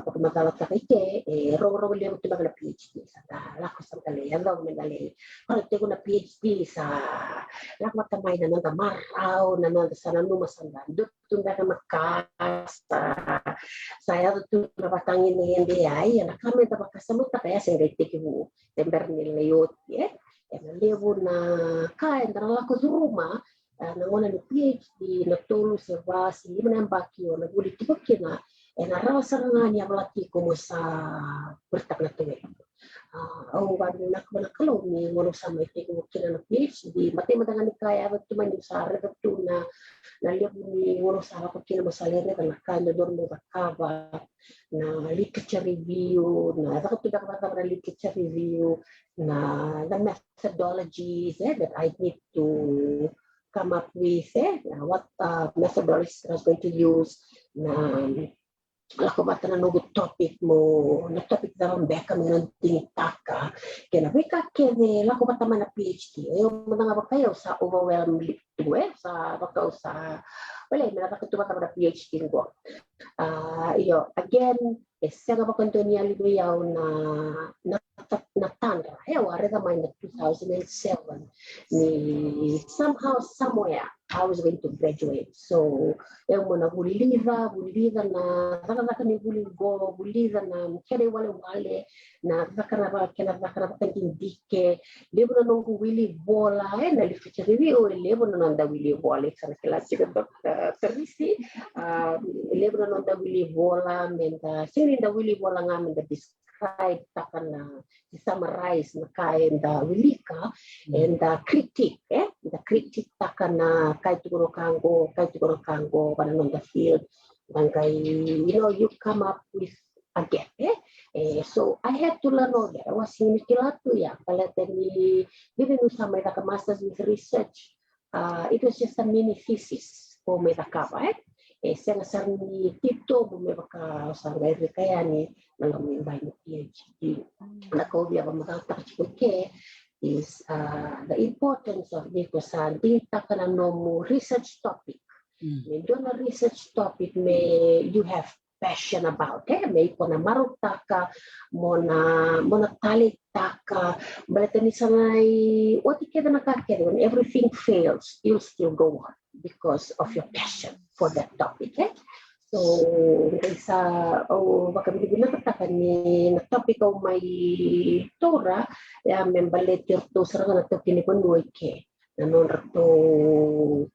vakamacalataka i ke, e rogorogo levu tu beka na PhD. Sa da lako sa da lai yacova me da lai, kora tekivu na PhD, sa lako vata mai na noda marau, na noda sa nanuma sa da dua tu beka na ka, sa, sa yaco tu na vatagedegede. Ia na ka me da vakasamataka, ia se qai tekivu se bera ni lai oti, e. Ena levu na ka eda na lako curuma, e, na gauna ni PhD, na tolu se va se lima na yabaki o na vuli tiko kina, ena rawa sara ga ni yavala tiko mo sa kuretaka na tauwelu. A, au vakavinavinaka vua na Kalou ni gauna au sa mai tekivu kina na PhD, matai mada ga ni ka e yaco tu mai niu sa raica tu na, na levu ni gauna au sa lako kina mo sa lai raica na ka e dodonu meu cakava, na literature review, na caka tu beka vakacava na literature review, na, the methodologies, e, that I need to come up with, e, na what, uh, methodologies that I was going to use, na lako vata na noqu topic mo, na topic cava beka meu na digitaka. Kei na veika kece lako vata mai na PhD. Io, mada ga vaka io, au sa overwhelmed tu, e, sa vaka au sa, wele, me na caka tu vata mai na PhD qo. A, io, again, e sega vakadua ni yali vei au na, na, na tadra. E, au a raica mai na two thousand and seven ni somehow, somewhere, I was going to graduate. So, e, au mo na vulica, vulica na cakacaka ni vuli qo, vulica na kena iwalewale, na caka na va-, kena caka na vakadidike, levu na noqu wili vola, e, na literature review, e levu na noda wili vola, e, sa na kila tiko, Doctor Tarisi, a, e levu na noda wili vola, me da, sega ni da wili vola ga, me da describe taka na, se summarize na ka eda wilika, eda critique, e, da critique taka na ka e tukuna o ka qo, ka e tukuna o ka qo, vaka na noda field, da qai, you know, you come up with again, e? E, so I had to learn all that. Au a sega ni kila tu ya, baleta ni, ni niu sa mai caka masters with research, a, it was just a mini thesis ko mai cakava, e? E sega sara ni titobu me vaka au sa qai rika yani na loma ni bai ni PhD. Na ka au via vakamacalataka tiko ke is, a, the importance of ni ko sa digitaka na nomu research topic. Me dua na research topic me you have passion about, e? Me iko na marautaka, mo na, mo na taleitaka, baleta ni sa na i oti kece na ka kece, when everything fails, you'll still go on because of your passion for that topic, e? So, qai sa, au vakavinavinakataka ni na topic au mai taura, ya me baleti iratou sara ga na taukei ni vanua i ke. Na nodratou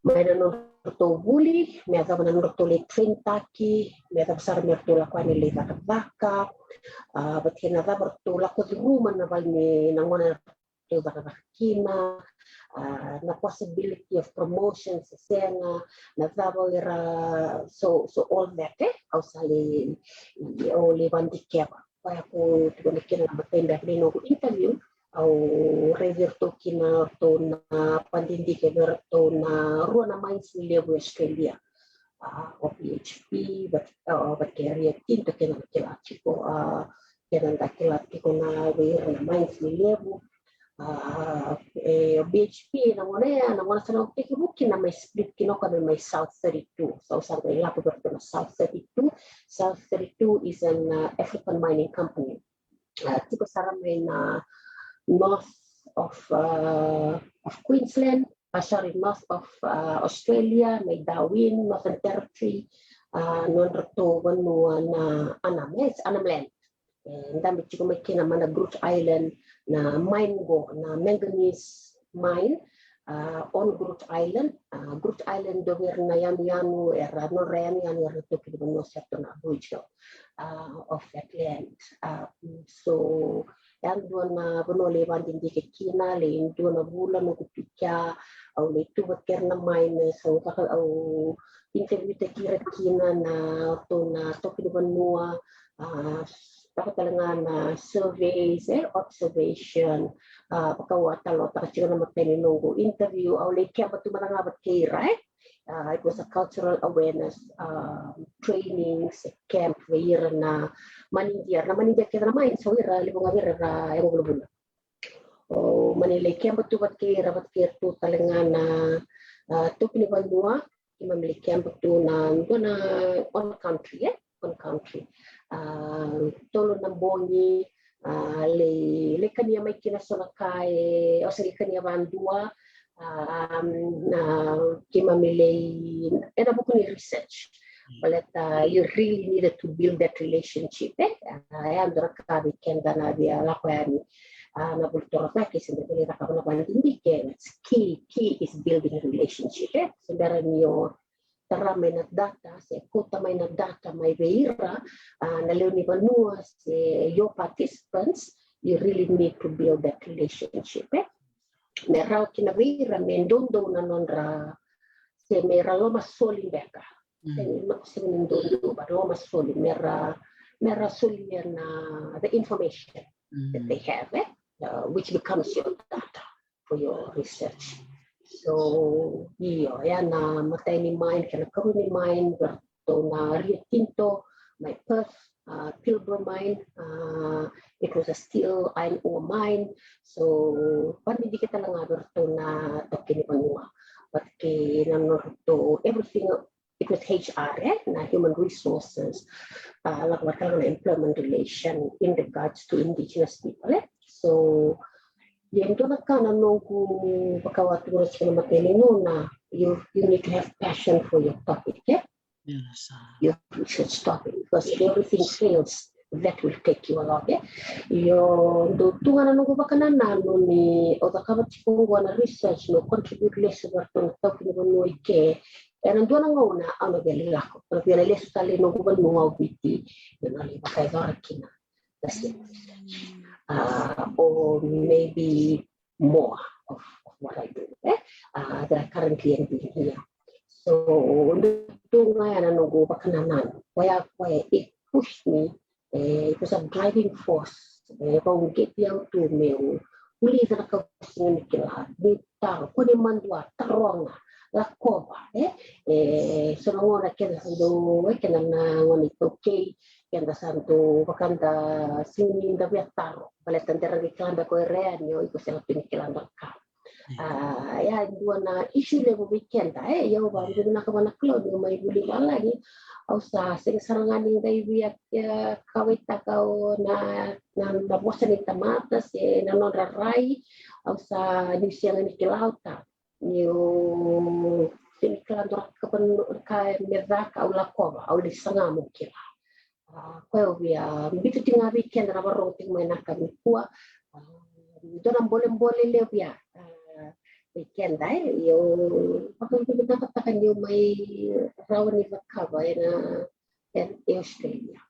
mai na nodratou vuli, me yacova na nodratou lai train taki, me yacova sara me ratou lako yani lai cakacaka, a, vata kei na cava ratou lako curuma na vale ni na gauna ratou cakacaka kina, a, na possibility of promotion se sega, na cava o ira, so, so all that, e, au sa lai, au lai vakadikeva. Koya ko tukuna kina na matai beka ni noqu interview, au raici iratou kina, ratou na vakadidike vei iratou na rua na mines levu e Australia. A, o BHP, vata, a, vata kei Rio Tinto, keda na kila tiko, a, keda na kila tiko na vei ira na mines levu. A, e, o BHP na gauna ya, na gauna sa na tekivu kina mai split kina o koya me mai South thirty-two. So sa qai lako vei iratou na South thirty-two. South thirty-two is an, uh, African mining company. A, tiko sara mai na north of, uh, of Queensland, uh, sorry, north of, uh, Australia, mai Darwin, Northern Territory, uh, nodratou vanua na Annam, yes, Annam Land. E dabe tiko mai kina mai na Groote Eylandt na mine qo, na manganese mine, a, on Groote Eylandt. A, Groote Eylandt dua vei ira na yanuyanu era, nodra yanuyanu era na taukei ni vanua se ratou na Aboriginal, a, of that land. A, so, ya dua na vanua lai vakadidike kina, lai dua na vula noqu tu kea, au lai tu vata kei ira na miners, au, au interview taki ira kina na, ratou na taukei ni vanua, a, vaka tale ga na surveys, e, observation, a, vaka au a talanoataka tiko na matai ni noqu interview, au lai keba tu mada ga vata kei ira, e. A, it was a cultural awareness, a, training se camp vei ira na manidia, na manidia kece na mines, o ira levu ga vei ira era yago vulavula. O mani lai keba tu vata kei ira, vata kei iratou tale ga na, a, taukei ni vanua, keimami lai keba tu na dua na, on country, e, on country. A, tolu na bogi, a, lai, lai kania mai kina so na ka e, au se lai kania vadua, a, na keimami lai, ena vuku ni research. Baleta you really needed to build that relationship, e? A, e a dua na ka vei keda na via lako yani, a, na vuli torocake se bera ni cakava na vadidike, that's key, key is building relationship, e? Se bera ni o tara mai na data, se kauta mai na data mai vei ira, a, na lewe ni vanua, se your participants, you really need to build that relationship, e? Me rawa kina vei ira me doudou na nodra, se me ra lomasoli beka. Mm. Se me, se me doudou, but lomasoli, me ra, me ra solia na the information that they have, e? Uh, which becomes your data for your research. So, io, ya na imatai ni mine, kei na ikarua ni mine, vei ratou na Rio Tinto, mai Perth, uh, Pilbara mine, uh, it was a steel iron ore mine. So, vadidike tale ga vei ratou na taukei ni vanua. But kei na nodratou, everything, it was H R, e? Na human resources, uh, lako vata kei na employment relation in regards to indigenous people, e? So, ia e dua na ka na noqu vakawati ura tiko na imatai ni gauna, you, you need to have passion for your topic, e? Yes, uh, your research topic, because if everything fails, that will take you along, e? Io, dua tu ga na noqu vakanananu ni au cakava tiko oqo na research, meu contribute lesu vei ratou na taukei ni vanua i ke. Ena dua na gauna au na via lai lako, au na via lai lesu tale i noqu vanua o Viti, meu na lai vakayacora kina the same research. Uh, or maybe more of, of what I do, e? Uh, that I currently am doing here. So, dua tu ga ya na noqu vakanananu. Koya, koya e push me, e, it was a driving force. E, vakauqeti au tu meu vulica na ka au sega ni kila, ni taro, kua ni madua, taroga, lakova, e? E, so na gauna keda sa dau, e, keda na gone iTaukei, keda sa dau vaka da sega ni da via taro. Baleta da rawa ni kila beka o ira yani, o iko sega tu ni kila beka. A, ya e dua na issue levu vei keda, e, ia au vakavinavinaka vua na Kalou niu mai vuli valagi, au sa sega sara ga ni qai via, e, kauwaitaka o na, na, na vosa ni tamata se na nodra rai, au sa, niu sega ni kila au ta. Niu sega ni kila dua na ka me caka, au lakova, au lai saga meu kila. A, koya au via biuta tiko ga vei keda na vakarorogo tiko mai na ka nikua. A, dua na bolebole levu ya, a, vei keda, e, io, vakavinavinakataka niu mai rawa ni cakava ena, e, e Australia.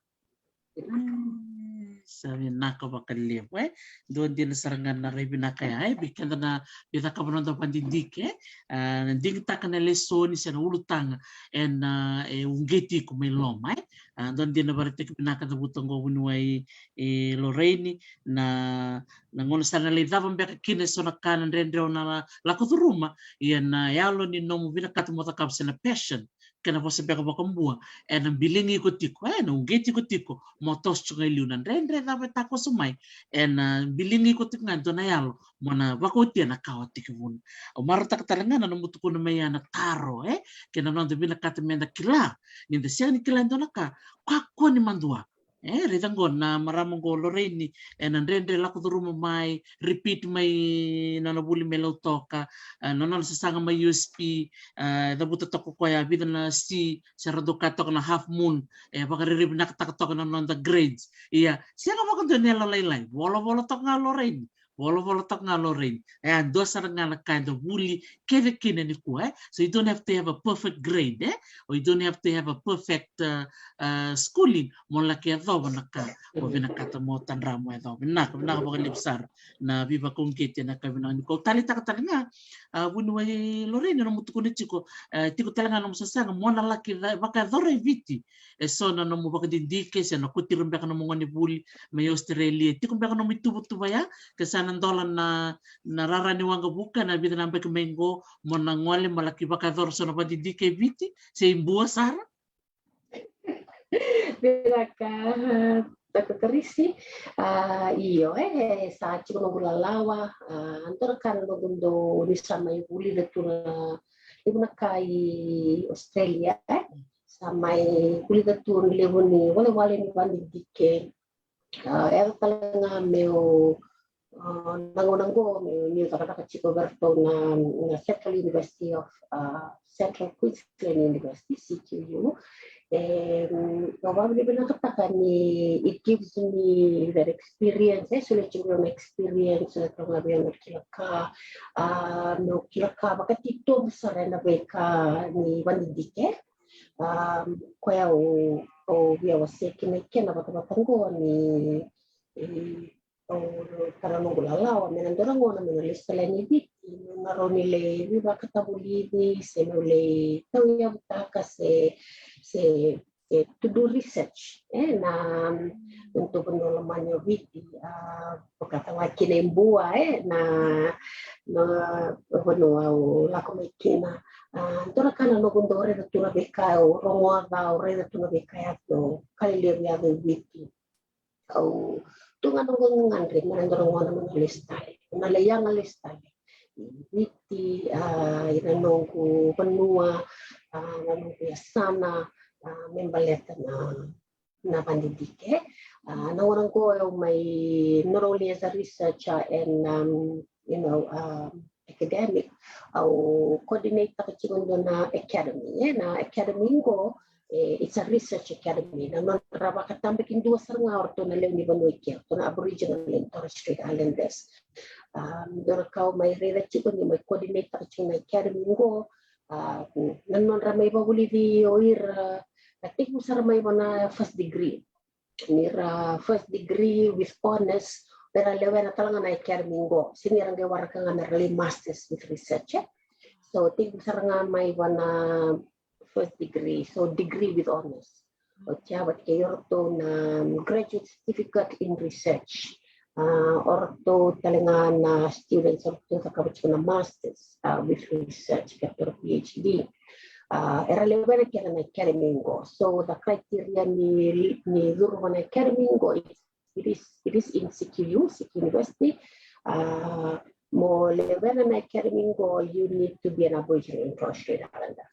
Mm, sa vinaka vakalevu, e. Dua dina sara ga na rai vinaka ya, e, vei keda na via cakava na noda vadidike, e. A, na digitaka na lesoni se na ulutaga ena, e, uqeti iko mai loma, e. A, dua dina vakaraitaki vinaka cavuta oqo vuniwai, e, Lorraine, na, na gauna sa na lai cava beka kina eso na ka na dredre o na lako curuma, ia na yalo ni nomu vinakata mo cakava se na passion, kena vosa beka vakabua, ena biligi iko tiko, ena uqeti iko tiko mo toso tu ga i liu na dredre cava e takoso mai, ena biligi iko tiko ga e dua na yalo mo na vakaotia na ka o a tekivuna. Au marautaka tale ga na nomu tukuna mai ya na taro, e, kei na noda vinakata meda kila, ni da sega ni kila e dua na ka, kakua ni madua. E, raica oqo na marama oqo Lorraine, ena dredre lako curuma mai, repeat mai na nona vuli mai Lautoka, e, na nona sasaga mai U S P, e, cavuta toka o koya vica na C, se ra dau kaya toka na half moon, e, vakarerevinavinakataka toka na noda grades. Ia, sega vakadua ni yalolailai, volavola toka ga Lorraine, volavola toka ga Lorraine. E, a dua sara ga na ka eda vuli kece kina nikua, e. So you don't have to have a perfect grade, e? Or you don't have to have a perfect, uh, uh, schooling mo laki yacova na ka o vinakata mo tadra mo yacova. Vinaka, vinaka vakalevu sara na veivakauqeti ena ka vinaka nikua. Au taleitaka tale ga, a, vuniwai Lorraine, na nomu tukuna tiko, e, tiko tale ga na nomu sasaga mo na laki ca-, vakayacora e Viti eso na nomu vakadidike se na kauti ira beka nomu gonevuli mai Australia. Tiko beka nomu ituvatuva ya, ke sa na dola na, na rara ni waqavuka ena vica na yabaki mai qo, mo na gole mo laki vakayacora so na vadidike e Viti, se i Bua sara? Vinaka, a, Doctor Karisi. A, io, e, e sa tiko noqu lalawa, a, dua na ka na noqu dau, niu sa mai vulica tu na levu na ka i Australia, e. Sa mai vulica tu na levu ni walewale ni vadidike. A, e yaco tale ga meu, a, na gauna qo meu, meu cakacaka tiko vei ratou na, na Central University of, a, Central Queensland University, C Q U. E, mm, au vakavinavinakataka ni it gives me that experience, e, solia tiko na experience, solia tiko ga vei au na kila ka, a, meu kila ka vakatitobu sara ena veika ni vadidike. A, koya au, au via wasea kina i kena vatavata qo ni, e, au tara noqu lalawa me na dua na gauna meu na lesu tale yani Viti, meu na rawa ni lai veivakatavulici se meu lai tauyavutaka se, se, se to do research, e, na, na nodatou vanua lomani o Viti, a, vakatale ga kina e Bua, e, na, na vanua au lako mai kina. A, dua na ka na noqu dau raica tu na veika au rogoca, au raica tu na veika yaco, ka lelevu yaco e Viti. Au tu ga noqu gagadre me na dua na gauna meu na lesu tale, na lai yaga lesu tale i Viti, a, i na noqu vanua, a, na noqu yasana, a, me baleta na, na vadidike. A, na gauna qo au mai, not only as a researcher and, um, you know, um, academic, au coordinate-taka tiko dua na academy, e, na academy qo, e, it's a research academy. Na nodra vakatabakidua sara ga o ratou na lewe ni vanua i ke, o ratou na Aboriginal and Torres Strait Islanders. Um, dua na ka au mai raica tiko ni mai coordinate-taka tiko na academy qo, a, na nodra mai vakavulici o ira, a, tekivu sara mai vua na first degree. Ni ra first degree with honours, me ra lewena tale ga na academy qo. Se ni ra qai waraka ga me ra lai masters with research, e. So tekivu sara ga mai vua na first degree, so degree with honours. Oti ya vata kei o ratou na, um, graduate certificate in research. A, o ratou tale ga na students o ratou cakava tiko na masters, a, with research, ka ratou P H D. A, era lewena kece na academy qo. So the criteria ni, ni curu vua na academy qo, it, it is, it is in C Q U, C Q University. A, mo lewena na academy qo, you need to be an Aboriginal and Torres Strait Islander.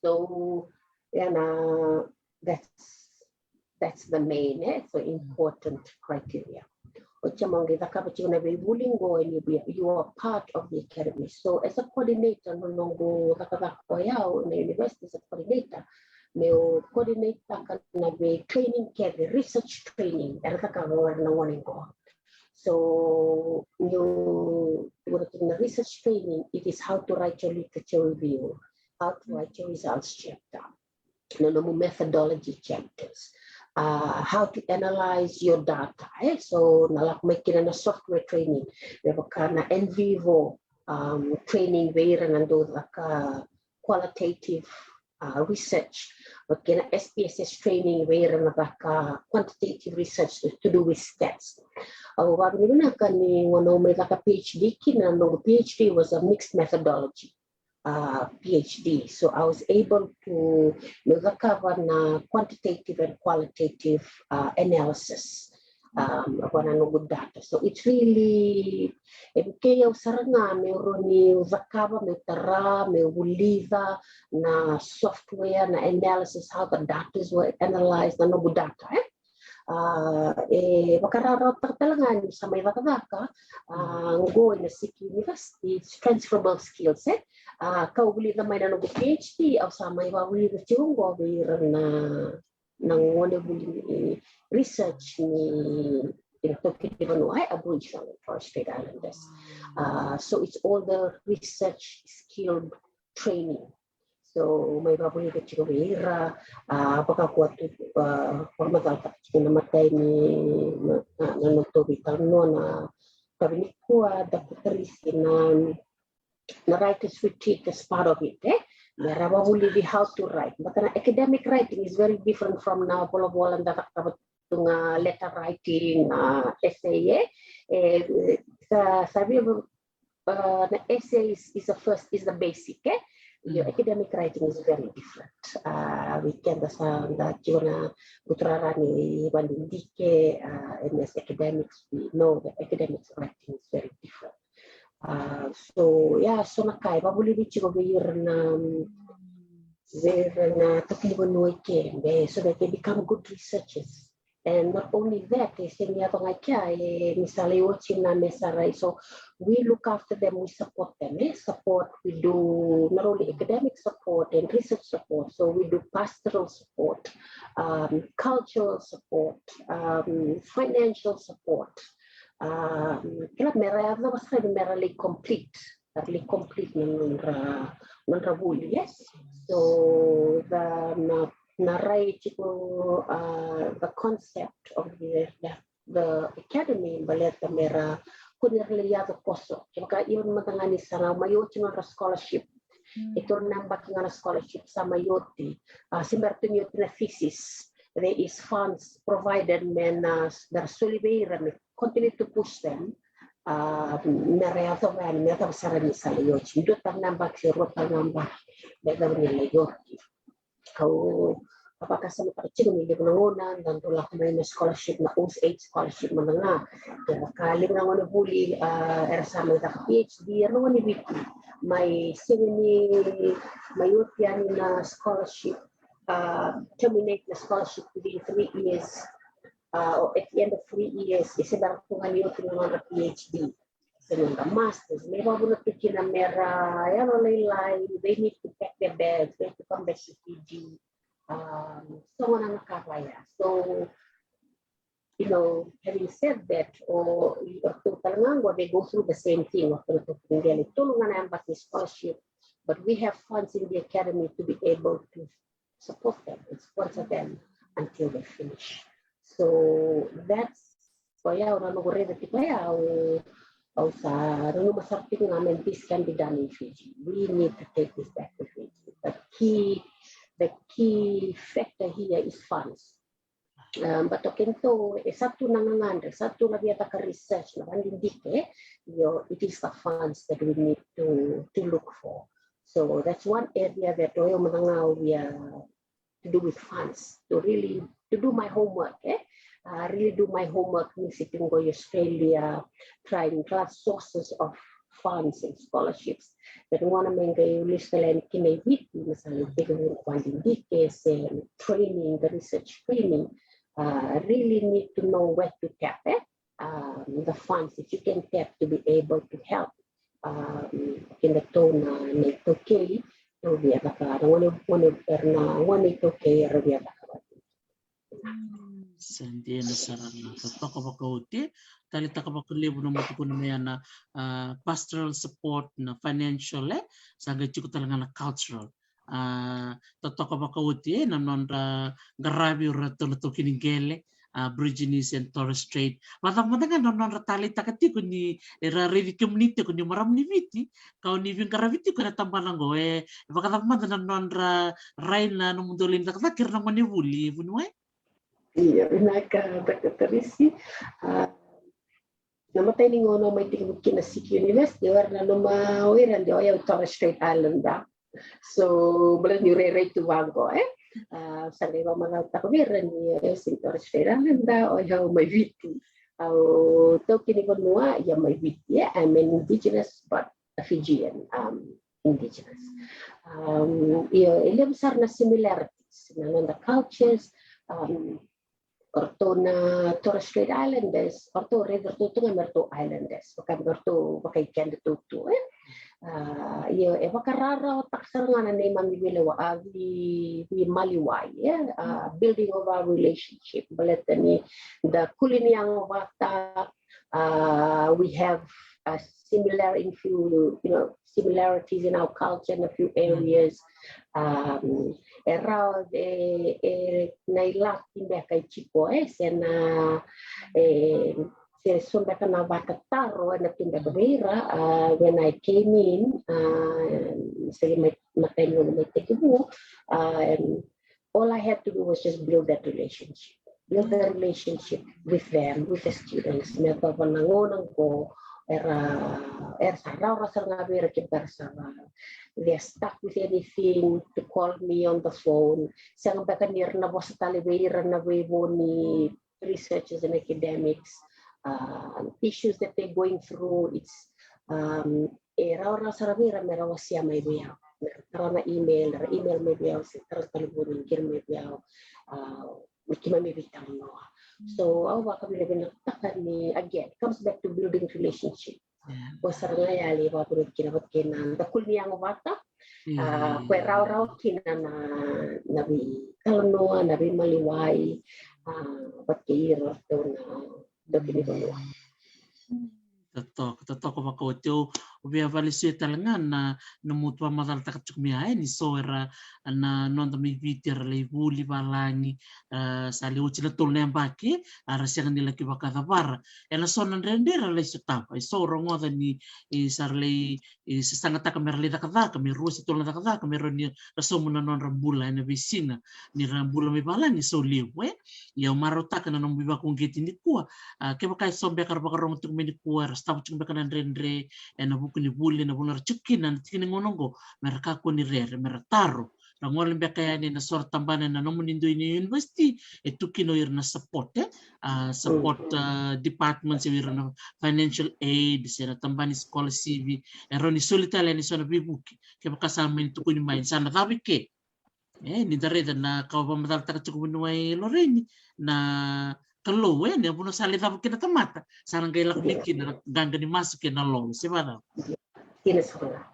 So, ya na, that's, that's the main, e, so important criteria. Oti ya mo qai cakava tiko na veivuli qo, and you be, you are part of the academy. So as a coordinator, na noqu cakacaka o yau na university as a coordinator, meu coordinate-taka na vei training kece, research training era cakava o ira na gone qo. So niu tukuna tiko na research training, it is how to write your literature review, how to write your results chapter, na nomu methodology chapters, a, how to analyze your data, e. So na lako mai kina na software training, me vaka na NVivo, um, training vei ira na dau caka qualitative, a, research, vata kei na SPSS training vei ira na caka quantitative research to do with stats. Au vakavinavinaka ni gauna au mai caka PhD kina, na noqu PhD was a mixed methodology, a, PhD. So I was able to, meu cakava na quantitative and qualitative, a, analysis, um, vua na noqu data. So it's really, e vukei au sara ga meu rawa niu cakava, meu tara, meu vulica na software, na analysis, how the data were analyzed, na noqu data, e. A, e vakarawarawataka tale ga niu sa mai cakacaka, a, qo ina C Q University, it's transferable skills, e. A, kau vulica mai na noqu PhD, au sa mai vakavulica tiko qo vei ira na, na gone vuli ni research ni, ira toki ni vanua, e, Aboriginal and Torres Strait Islanders. A, so it's all the research skill training. So mai vakavulica tiko vei ira, a, vaka kua tu, a, vakamacalataka tiko na matai ni, na, na, na nodatou veitalanoa na kavi nikua, Doctor Tarisi, na, na writer's retreat as part of it, e? Me ra vakavulici how to write. But na academic writing is very different from na volavola da cakava tu ga, letter writing, a, essay, e? E, sa, sa via, a, na essay is, is the first, is the basic, e? Io, academic writing is very different. A, vei keda sa da tiko na buturara ni vadidike, a, and as academics, we know that academics writing is very different. Uh, so yeah, so na ka e vakavulici tiko vei ira na vei ira na taukei ni vanua i ke, so that they become good researchers. And not only that, e sega ni yaco ga i kea, e ni sa lai oti na M S R I. So we look after them, we support them, eh? Support, we do not only academic support and research support, so we do pastoral support, um, cultural support, um, financial support. Um, kila mera yacova sara ni mera lai complete, mera lai complete na nodra, nodra vuli, yes. So the, na, na rai tiko, uh, the concept of the, the, the academy, baleta mera kua ni ra lai yaco koso. Kevaka even mada ga ni sa na mai oti nodra scholarship, e tolu na yabaki ga na scholarship sa mai oti, uh, se mera tu ni oti na thesis, there is funds provided me na, mera soli vei ira me continue to push them. Uh, mera yacova yani, me yacova sara ni sa lai oti. Dua tale na yabaki se rua tale na yabaki, me yacova ni lai oti. Au, au vakasamataka tiko ni levu na gauna da dau lako mai na scholarship, na Oz Aid scholarship mada ga. Kevaka levu na gone vuli, uh, era sa mai caka PhD, era na gone Viti, mai sega ni, mai oti yani na scholarship, uh, terminate na scholarship within three years, uh, or at the end of three years, e se bera tu ga ni oti na nodra PhD, se nodra masters, me vavuna tu kina mera yalolailai, they need to pack their bags, they need to come back to Fiji. Um, so gona na ka vaya. So, you know, having said that, o ratou tale ga qo, they go through the same thing, o ratou na taukei ni qele, tolu ga na yabaki scholarship, but we have funds in the academy to be able to support them and sponsor them until they finish. So that's, o ya na noqu raica tiko ya, au, au sa nanuma sara tiko ga, I mean, this can be done in Fiji. We need to take this back to Fiji. The key, the key factor here is funds. Um, but okay, so e sa tu na gagadre, sa tu na via taka research, na vakadidike, io, it is the funds that we need to, to look for. So that's one area that o yau mada ga au via to do with funds, to really, to do my homework, eh? Uh, really do my homework, ni sitting go Australia, trying other sources of funds and scholarships. But gona me qai list yani kina i Viti, me sa lai tekivu na vakadidike se training, the research training, uh, really need to know where to tap, eh? Um, the funds that you can tap to be able to help, um, kina tou na, na iTaukei, tou via caka, na gone, gone, era na gone iTaukei era via caka vata. Sa dina sara na totoka vakaoti, taleitaka vakalevu na nomu tukuna mai na, ah, pastoral support, na financial, eh, sa qai tiko tale ga na cultural. Ah, totoka vakaoti, eh, na nodra qaravi o ratou na taukei ni qele, ah, Aborigines and Torres Strait. Vakacava mada ga na nodra taleitaka tiko ni, era raici kemuni tiko ni marama ni Viti, ka o ni veiqaravi tiko ena tabana qo, eh, vakacava mada na nodra rai, na nomudou lai cakacaka kei ira na gone vuli, vuniwai? Ia, vinaka, Doctor Tarisi. Ah, na imatai ni gauna au mai tekivu kina na City University, o ira na nanuma o ira de o yau Torres Strait Islander. So, baleta niu rairai tu vaqo, eh? Ah, sa qai vakamacalataka vei ira ni, eh, sega ni Torres Strait Islander, o yau mai Viti. Au taukei ni vanua, ia mai Viti, eh? I'm an indigenous but a Fijian, um, indigenous. Um, io, e levu sara na similarities na noda cultures, um, o ratou na Torres Strait Islanders, o ratou raici ratou tu ga me ratou Islanders, vaka me ratou, vaka i kedatou tu, eh? Ah, io, e vakararawataka sara ga na neimami veilewa, ah, vei, veimaliwai, eh? Ah, building of our relationship, baleta ni da kuli ni yago vata, uh, we have a similar in few, you know, similarities in our culture in a few areas. Um, e rawa, e, e na ilati beka e tiko, eh, se na, eh, se so beka na vakatataro e na tu beka vei ira, uh, when I came in, uh, se mai, matai ni gauna mai tekivu, uh, and all I had to do was just build that relationship. Build that relationship with them, with the students. Me yacova na gauna qo, era, era sa rawarawa sara ga vei ira kevaka era sa va, they're stuck with anything, to call me on the phone. Sega beka ni ra na vosa tale vei ira na veivo ni researchers and academics, uh, issues that they're going through. It's, um, e rawarawa sara vei ira me ra wasea mai vei au. Me ra tara na email, ra email mai vei au, se tara na talevoni, qiri mai vei au, a, me keimami veitalanoa. So au vakavinavinakataka ni, again, comes back to building relationship. Ko sara ga yali e vakavinavinaka kina vata kei na da kuli ni yago vata. A, ko e rawarawa kina na, na veitalanoa, na veimaliwai, a, vata kei ira ratou na doki ni vanua. Totoka, totoka vakaoti. Au via valesuya tale ga na, na nomu tu vakamacalataka tiko mai, e, ni so era na noda mai Viti era lai vuli valagi, a, sa lai oti na tolu na yabaki, a, ra sega ni laki vakacavara. E na so na dredre ra lai sotava, e so rogoca ni, e, sa ra lai, e, sasagataka me ra lai cakacaka, me rua se tolu na cakacaka, me rawa ni ra sauma na nodra bula e na veisiga ni ra bula mai valagi, so levu, e. Ia au marautaka na nomu ivakauqeti nikua, a, kevaka e so beka ra vakarogo tiko mai nikua, era sotava tiko beka na dredre e na vuku ni vuli, na vanua ra tiko kina na tiki ni gauna oqo, me ra kakua ni rere, me ra taro. Ra gole beka yani na so ra tabana na nomuni dui ni university, e tu kina o ira na support, e? A, support, a, departments, o ira na financial aid, se na tabana ni scholarship, e rawa ni soli tale yani so na veivuke. Kevaka sa mai ni tukuni mai, sa na cava i ke. E, ni da raica na ka o vakamacalataka tiko vuniwai Lorraine, na Kalou, e, ni a vuna sa lai cava kina tamata, sa na qai lako mai kina na qaqa ni masu kei na lolo, se vacava? Kina sa kona.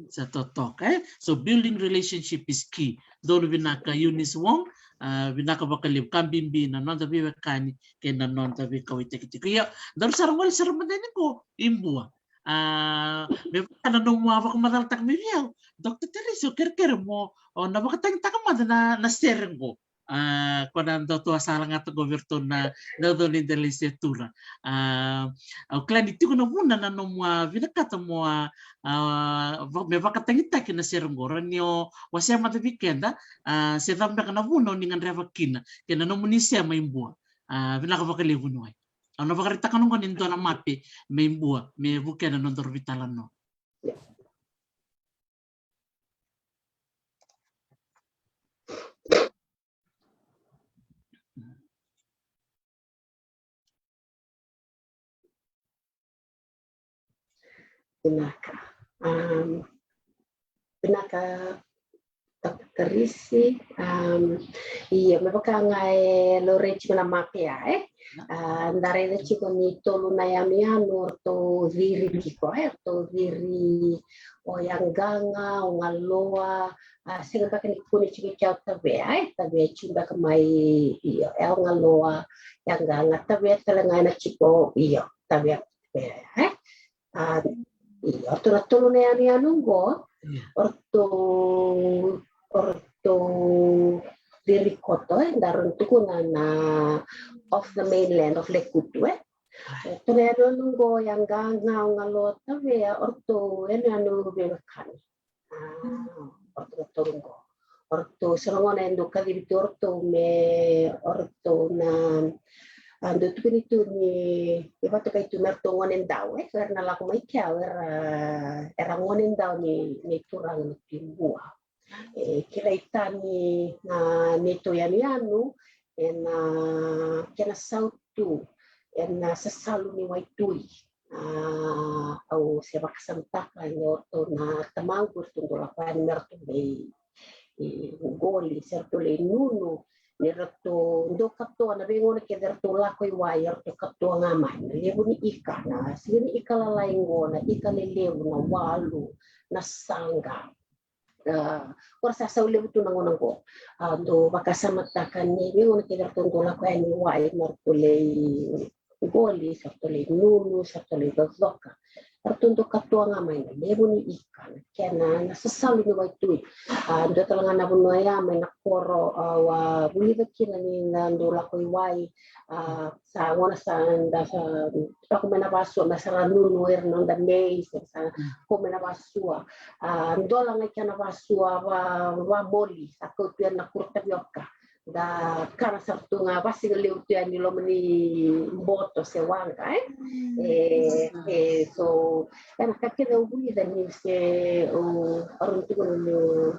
Sa totoka, e? So building relationship is key. Donu vinaka Eunice Wong, a, vinaka vakalevu, ka bibi na noda veiwekani kei na noda veikauwaitaki tiko. Ia, daru sa ra gole sara mada yani qo i Bua. A, me vaka na nomu a vakamacalataka mai vei au, Doctor Teresi, au kerekere mo, o, na vakatagitaka mada na, na sere qo. A, ko na dau tu a sa lagata qo vei iratou na, na dau ni da lai se tura. A, au kila ni tiko na vuna na nomu a vinakata mo a, a, va-, me vakatagitaki na sere qo. Rawa ni o wasea mada vei keda, a, se cava beka na vuna o ni gadreva kina, kei na nomuni sema i Bua. A, vinaka vakalevu vuniwai. Au na vakaraitaka na gone ni dua na mape mai Bua, me vukea na nodaru veitalanoa. Vinaka. Um, vinaka, Doctor Teresi. Um, ia, me vaka ga e laurai tiko na mape ya, e? A, da raica tiko ni tolu na yanuyanu o ratou ciri tiko, e? O ratou ciri o Yaqaqa, o Galoa, a, sega beka ni kune tiko kea o Tavea, e? Tavea tiko beka mai, io, e o Galoa, Yaqaqa, Tavea tale ga ena tiko, io, Tavea, Tavea, e? A, io, o ratou na tolu na yanuyanu qo, o ratou, o ratou ciri koto, e, daru na tukuna na off the mainland of Lekutu, e. O ratou na yanuyanu qo, Yaqaqa, o Galoa, Tavea, o ratou yanuyanu veiwekani. A, o ratou na tolu qo. O ratou, so na gauna e dau kacivi tu o ratou me, o ratou na, a, dau tukuni tu ni, e vakatokai tu me ratou gonedau, e, era na lako mai kea, era, era gonedau ni, ni turaga ni Bua. E kilai tani na neitou yanuyanu ena kena sautu ena sasalu ni waitui. A, au se vakasamataka ni o ratou na tamaqu, o ratou dau lako yani me ratou lai, e, qoli, se ratou lai nunu, ni ratou dau katoa na veigauna kece ratou lako i wai, ratou katoa ga mai na levu ni ika, na siga ni ika lalai qo, na ika lelevu, na walu, na saqa. A, ko ra sa sau levu tu na gauna qo. A, dau vakasamataka ni veigauna kece ratou dau lako yani i wai me ratou lai qoli, se ratou lai nunu, se ratou lai cocoka. Ratou dau katoa ga mai na levu ni ika, na kena, na sasalu ni waitui. A, dua tale ga na vanua ya mai na koro, a, au a vulica kina ni na dau lako i wai, a, sa gauna sa da sa lako mai na vasua, me sa ra nunu era na noda maize, sa kau mai na vasua. A, dola ga i kea na vasua, va, vamoli, sa kau tu era na kuro tavioka. Da kana sara tu ga, vasiga levu tu yani i loma ni boto se waqa, e? E, e, so, ena ka kece au vulica ni se, o, au rawa ni tukuna ni o,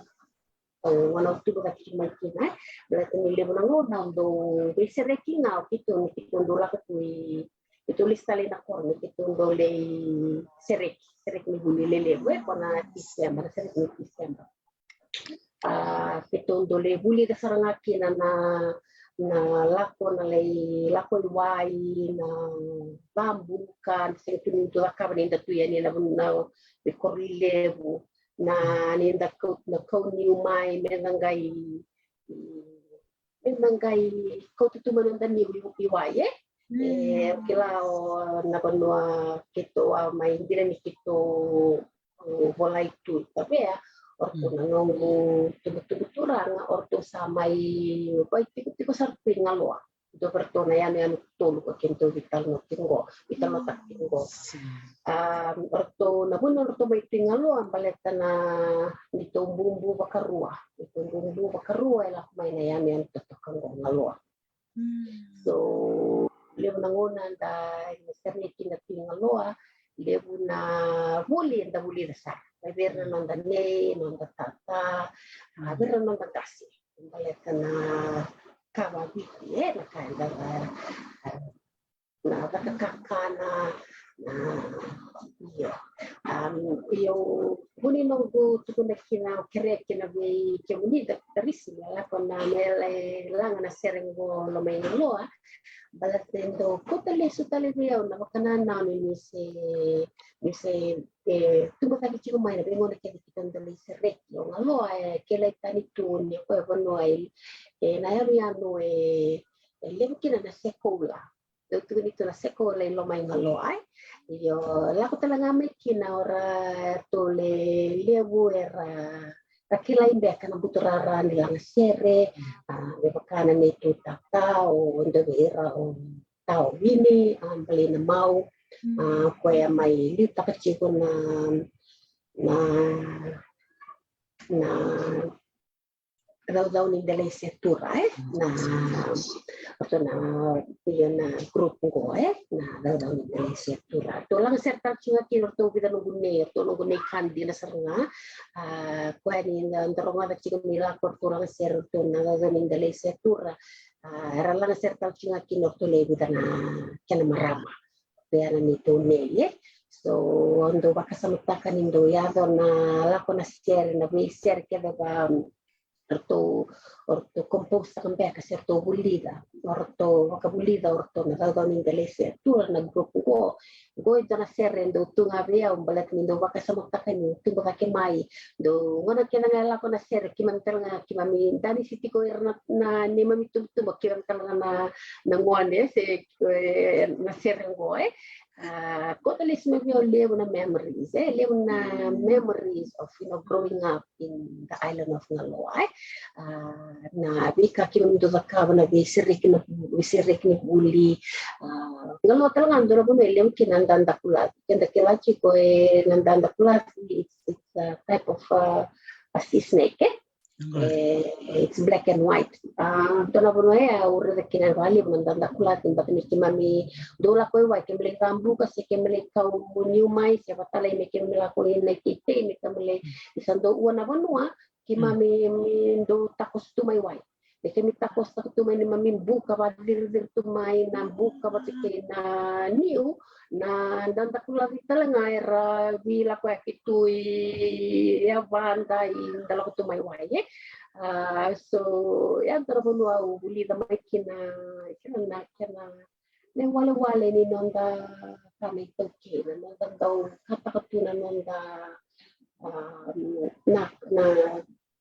gauna au tubu ka tiki mai kina, e? Baleta ni levu na gauna au dau veisereki ga o keitou ni keitou dau lako tu i, Keitou lesu tale na koro me keitou dau lai sereki, sereki ni vuli lelevu, e, ko na Tisemba, na sereki ni Tisemba. A, keitou dau lai vulica sara ga kina na, na lako, na lai lako i wai, na vabuka, na sega tu ni dau cakava ni da tu yani na, na, na koro lelevu, na, ni da kau, na kau niu mai, me da qai, me da qai kauta tu mai na noda niu i, i wai, e? E, kila o na vanua keitou a mai dina ni keitou, o, volai tu i Tavea, o ratou na noqu tubutubu turaga, o ratou sa mai, mai tikotiko sara tu i Galoa. Dua vei ratou na yanuyanu tolu ko keitou veitalanoa tiko qo, veitalanoataka tiko qo. A, o ratou na vuna o ratou mai tu i Galoa, baleta na neitou bubu vakarua. Neitou bubu vakarua e lako mai na yanuyanu totoka qo, Galoa. So, levu na gauna da, da sereki kina tu i Galoa, levu na vuli eda vulica sara. Mai vei ira na noda nei, noda tata, a, vei ira na noda qase. Baleta na ka vakaviti, e, na ka eda, a, na caka kakana, na, io. Am, io, vuni noqu tukuna kina, kerea kina vei kemuni da, da risi, me lako na, me lai laga na sere qo Loma i Galoa. Baleta e dau kauta lesu tale vei au na vakanananu ni se, ni se, e, tubu cake tiko mai na veigauna kece keitou dau lai sereki. O Galoa e kilai tani tu ni o koya vanua e, e, na yanuyanu e, e levu kina na sekoula. Dau tukuni tu na sekoula i Loma i Galoa, e. Io, lako tale ga mai kina o ira, e, ratou le levu era, ra kilai beka na buturara ni lagasere, a, me vaka na neitou tata, o dua vei ira o Tao Vini, a, Balei Namau, a, koya mai liutaka tiko na, na, na caucau ni delai se tura, e? Na, o ratou na, io, na group qo, e? Na caucau ni delai se tura. Ratou lagasere tale tiko ga kina o ratou vica noqu nei, o ratou noqu nei ka dina sara ga. A, koya ni da, da rogoca tiko ni lako o ratou lagasere o ratou na caucau ni delai se tura. A, era lagasere tale tiko ga kina o ratou lewe vica na kena marama. Vei ira na neitou nei, e? So, au dau vakasamataka ni dau yaco na lako na sere, na veisere kece va, o ratou, o ratou compose-taka beka se ratou vulica, o ratou vakavulica o ratou na caucau ni delai se tura na group qo. Qo e dua na sere e dau tu ga vei au, baleta ni dau vakasamataka ni tubu cake mai, dau gauna kece ga e lako na sere, keimami tale ga, keimami danisi tiko ira na, na neimami tubutubu, keimami tale ga na, na gone, se, e, na sere qo, e. A, kauta lesu mai vei au levu na memories, e, levu na memories of, you know, growing up in the island of Galoa, e. A, na veika keimami dau cakava, na veisereki, na veisereki ni vuli. A, Galoa tale ga dua na vanua e levu kina na dadakulaci. Keda kila tiko e na dadakulaci, it's, it's a type of, uh, a sea snake, e? E, it's black and white. A, dua na vanua e au raica kina vakalevu na dadakulaci, baleta ni keimami dau lako i wai, keimami lai cabuka, se keimami lai kau niu mai, se vaka tale me keimami lako i na iteitei, me keimami lai, ni sa dau ua na vanua, keimami, mi dau takoso tu mai wai. Me keimami takosotaka tu mai neimami buka, vakaciriciri tu mai na buka vata kei na niu, na dadakulaci tale ga era veilako yaki tu i yavada, i da lako tu mai wai, e. A, so, ya dua na vanua au vulica mai kina, kina na, kina na iwalewale ni noda ka na iTaukei, na noda dau kataka tu na noda, a, na, na,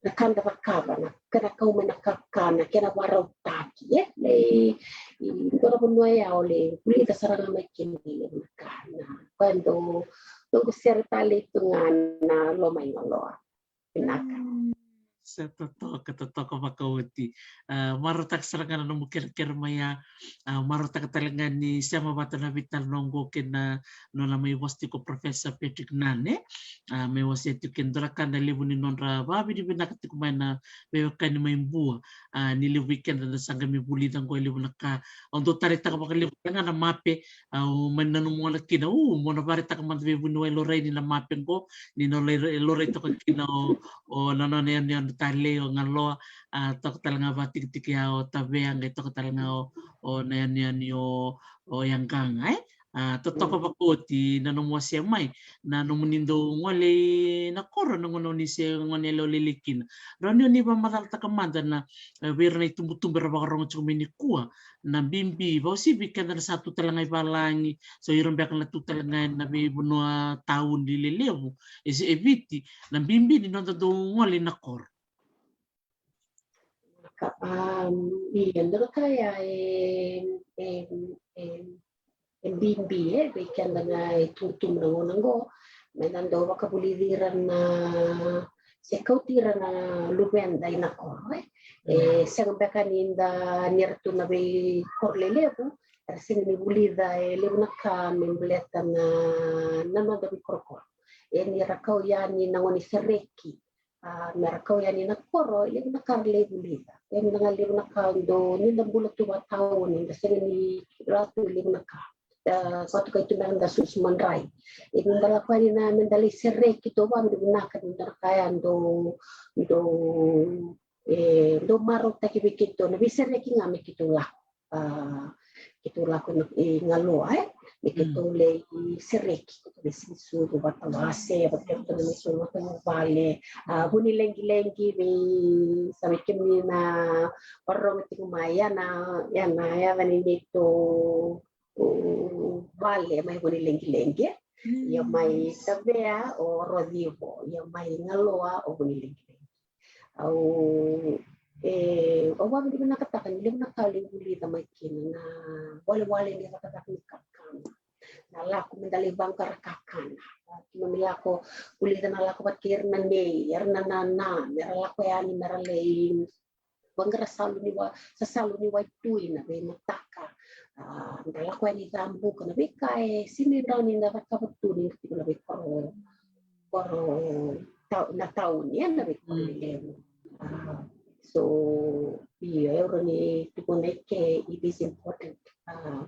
na ka da cakava, na kena kau mai na kakana, kena varautaki, e, lai, i dua na vanua e au lai vulica sara ga mai kina na ka, na, koya dau, dau sere tale tu ga na Loma i Galoa. Vinaka. Mm. Sa totoka, totoka vakaoti. A, marautaka sara ga na nomu kerekere mai ya. A, marautaka tale ga ni sema vata na veitalanoa oqo kei na nona mai vosa tiko Professor Patrick Nane. A, mai wasea tiko kina dua na ka na levu ni nodra vakavinavinaka tiko mai na veiwekani mai Bua. A, ni levu vei keda da sa qai mai vulica oqo e levu na ka. Au dau taleitaka vakalevu tale ga na mape, au mai nanuma gona kina, u, mo na vakaraitaka mada vei vuniwai Lorraine na mape qo, ni na lai, Lorraine toka kina o, o na nona yanuyanu talei o Galoa, a, toka tale ga vakatikitiki ya o Tavea, qai toka tale ga o, o na yanuyanu o, o Yaqaqa, e? A, totoka vakaoti na nomu wasea mai na nomuni dau gole i na koro na gauna oni se gone yalewa lailai kina. Rawa ni oni vakamacalataka mada na, e, vei ira na itubutubu era vakarorogo tiko mai nikua, na bibi, vakauasivi keda na sa tu tale ga i valagi, so ira beka na tu tale ga ena veivanua tauni lelevu e, e Viti, na bibi ni noda dau gole i na koro. Ka, um, ia, dua na ka ya e, e, e, e bibi, e, vei keda na itubutubu na gauna oqo, me da dau vakavulici ira na, se kauti ira na luveda i na koro, e. E, sega beka ni da, ni ra tu na veikoro lelevu, era sega ni vulica e levu na ka me baleta na, na noda veikorokoro. E, ni ra kau yani na gone sereki, a, me ra kau yani na koro, e levu na ka ra lai vulica. E, na ga levu na ka dau, ni da bula tu vatauni, da sega ni raica tu e levu na ka. A, koto kai tu me ra da susu madrai. E, ni da lako yani na, me da lai sereki, dau vakavinavinaka ni da na kaya dau, dau, e, dau marautaki vei keitou na veisereki ga me keitou lako. A, keitou lako na, e, Galoa, e, me keitou lai sereki, keitou lai sivi sucu vata wase, vata keitou lai sucu vata vale. A, Vunileqilegi, vei sa vei kemuni na vakarorogo tiko mai, ya na, ya na yaca ni neitou, o, vale mai Vunileqilegi. Ia mai Tavea o Rocivo, ia mai Galoa o Vunileqilegi. Au, e, au vakavinavinakataka ni levu na ka au lai vulica mai kina, na walewale ni cakacaka ni kakana. Na lako me da lai vaqara kakana. Keimami lako vulica na lako vata kei ira na nei, ira na nana, me ra lako yani me ra lai vaqara salu ni wa, sa salu ni waitui na veimataka. A, da lako yani cabuka, na veika e sega ni rawa ni da cakava tu ni da tiko na veikoro, koro tau, na tauni, e, na veikoro lelevu. A, so, io, e rawa ni tukuna i ke, it is important. A,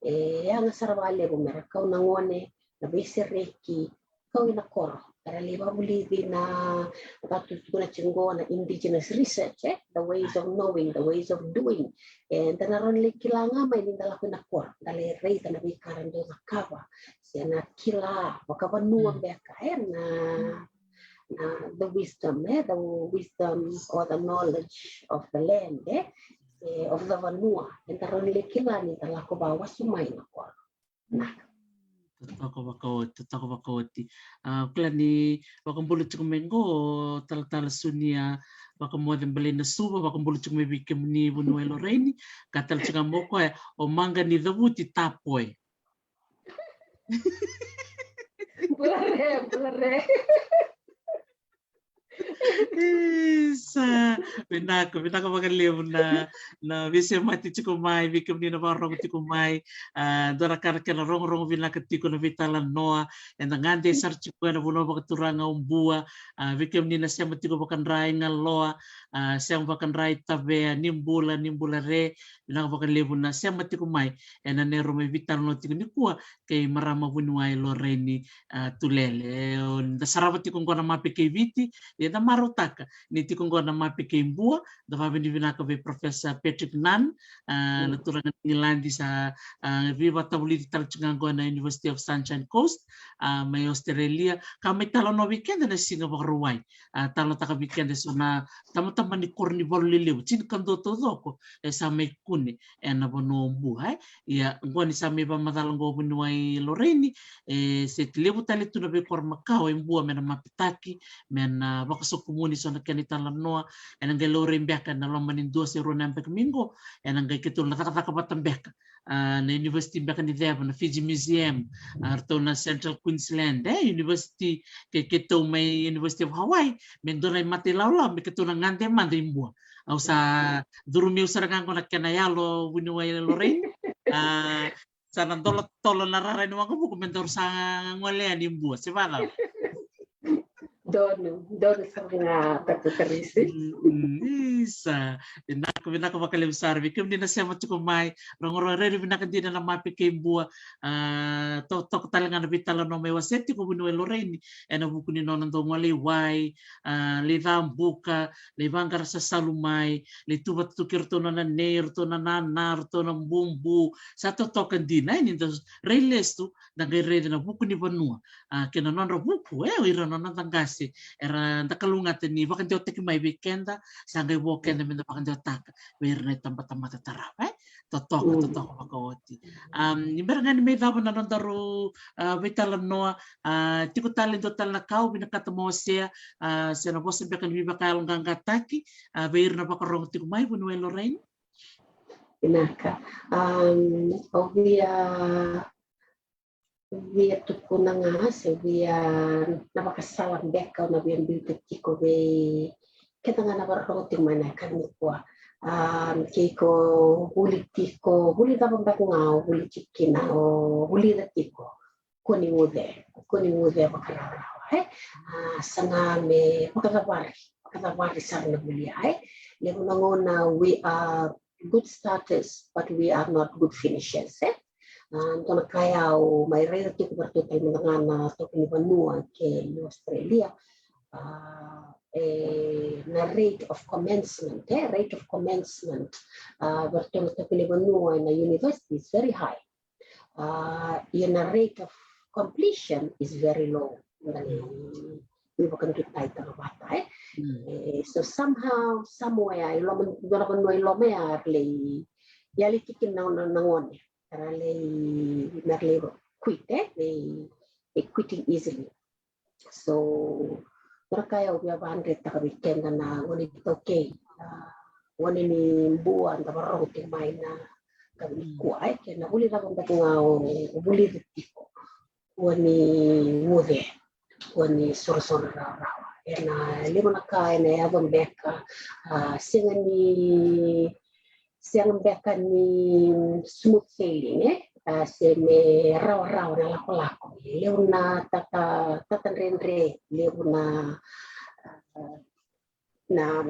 e yaga sara vakalevu me ra kau na gone, na veisereki, kau i na koro, era lai vakavulici na, vaka tu tukuna tiko qo na indigenous research, e, the ways of knowing, the ways of doing. E, da na rawa ni lai kila ga mai ni da lako i na koro, da lai raica na veika ra dau cakava, se na kila vakavanua beka, e, na, na the wisdom, e, the wisdom or the knowledge of the land, e, e, of the vanua. E, da rawa ni lai kila ni da lako vakawasoma i na koro. Totoka vakaoti, totoka vakaoti. A, kila ni vakabula tiko mai qo o talatala Sunia Vakamoce Baleina Suva, vakabula tiko mai vei kemuni vuniwai Lorraine, ka tala tiko ga mai o koya, o maqa ni cavuti tapoe. Bula re, bula re. Isa, vinaka, vinaka vakalevu na, na veisemati tiko mai, vei kemuni na vakarorogo tiko mai. A, dua na ka na kena rogorogo vinaka tiko na veitalanoa, eda gade sara tiko ena vanua vakaturaga o Bua. A, vei kemuni na sema tiko vakadra i Galoa, a, sema vakadra i Tavea, ni bula, ni bula re, vinaka vakalevu na sema tiko mai ena neirau mai veitalanoa tiko nikua kei marama vuniwai Lorraine, a, Tulele. E, o, da sarava tiko qo na mape kei Viti, ia da marautaka ni tiko qo na mape kei Bua, da vakavinavinaka vei Professor Patrick Nunn, a, na turaga ni Igiladi sa, a, veivakatavulici tale tiko ga qo na University of Sunshine Coast, a, mai Australia, ka mai talanoa vei keda na siga Vakarauwai. A, talanoataka vei keda eso na tamatama ni koro ni valu lelevu, tinikadua taucoko e sa mai kune ena vanua o Bua, e. Ia, qo ni sa mai vakamacala qo vuniwai Lorraine, e, se levu tale tu na veikoro makawa e Bua me na mapitaki, me na vakasokumuni so na kena italanoa, ena qai laurai beka ena loma ni dua se rua na yabaki mai qo, ena qai keitou na cakacaka vata beka. A, na university beka ni ceva, na Fiji Museum, a, ratou na Central Queensland, e, university, kei keitou mai University of Hawaii, me dua na imatai lawalawa, me keitou na gade mada i Bua. Au sa curumi au sara ga qo na kena yalo vuniwai Lorraine. A, sa na dolotolo na rara ni waqavuka me daru sa gole yani i Bua, se vacava? Donu, donu sara ga, Doctor Teresi. Mm, mm, isa. Vinaka, vinaka vakalevu sara vei kemuni na sema tiko mai. Rogorogo, rairai vinaka dina na mape kei Bua. A, totoka tale ga na veitalanoa mai wasea tiko vuniwai Lorraine ena vuku ni nona dau gole i wai, a, lai ca buka, lai vaqara sasalu mai, lai tu vata tu kei iratou na nanei, iratou na nana, iratou na bubu. Sa totoka dina, e, ni da rai lesu, da qai raica na vuku ni vanua, a, kei na nodra vuku, e, o ira na noda qase era da kalougata ni vakadewataki mai vei keda, sa qai vo keda me da vakadewataka vei ira na itabatamata tarava, e. Totoka, totoka vakaoti. Am, ni bera ga ni mai cava na nodaru, a, veitalanoa, a, tiko tale e dua tale na ka o vinakata mo wasea, a, se na vosa beka ni veivakayaloqaqataki, a, vei ira na vakarogo tiko mai vuniwai Lorraine. Vinaka. Am, au via via tukuna ga se via na vakasala beka au na via biuta tiko vei keda ga na vakarorogo tiko mai na yakavi nikua. A, ke iko vuli tiko, vuli cava beka ga o vuli tiko kina, o vulica tiko, kua ni guce, kua ni guce vakarawarawa, e. A, saga me vakacavari, vakacavari sara na vulia, e. Levu na gauna we are good starters, but we are not good finishers, e. A, dua na ka au mai raica tiko vei ratou tale mada ga na tauki ni vanua kei Australia. A, e, na rate of commencement, e, rate of commencement, a, vei ratou na tauki ni vanua ena university is very high. A, ia na rate of completion is very low. Ni vakadutai tale vata, e. E, so somehow, somewhere, i loma, dua na vanua i loma ya, era lai yali tiko na, na, na gone. Era lai, era lai quit, e, they, they quitting easily. So, dua na ka au via vakadretaka vei keda na gone iTaukei, a, gone ni Bua da vakarorogo tiko mai na yakavi nikua, e, ke na vuli cava beka ga o vulica tiko, kua ni guce, kua ni sorosoro rawarawa. Ena levu na ka ena yaco beka, a, sega ni, sega beka ni smooth sailing, e. A, se me rawarawa na lakolako. Levu na tata, tata dredre, levu na, a, na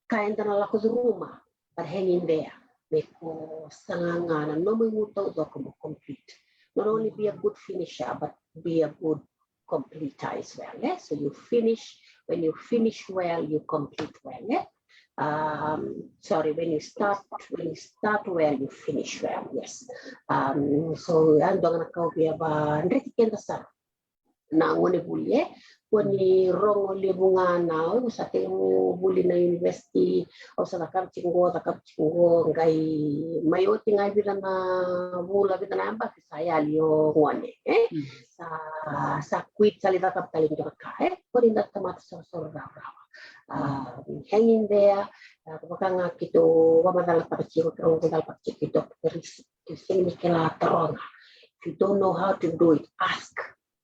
ka eda na lako curuma, but hang in there. Me ko saga ga na nomu igu taucoko mo complete. Not only be a good finisher, but be a good completer as well, e. So you finish, when you finish well, you complete well, e. Um, sorry, when you start, when you start well, you finish well, yes. Um, so ya dua ga na ka au via vakadreti keda sara na gone vuli, e. Kua ni rogo levu ga na, au sa tekivu vuli na university, au sa cakava tiko qo, cakava tiko qo, qai mai oti ga e vica na vula, vica na yabaki sa yali o gone, e. Sa, sa quit, sa lai cakava tale e dua na ka, e. Kua ni da tamata sorosoro rawarawa. A, hang in there, a, vaka ga keitou vakamacalataka tiko, keitou vakamacalataka tiko, keitou, keitou sega ni kila taroga. If you don't know how to do it, ask.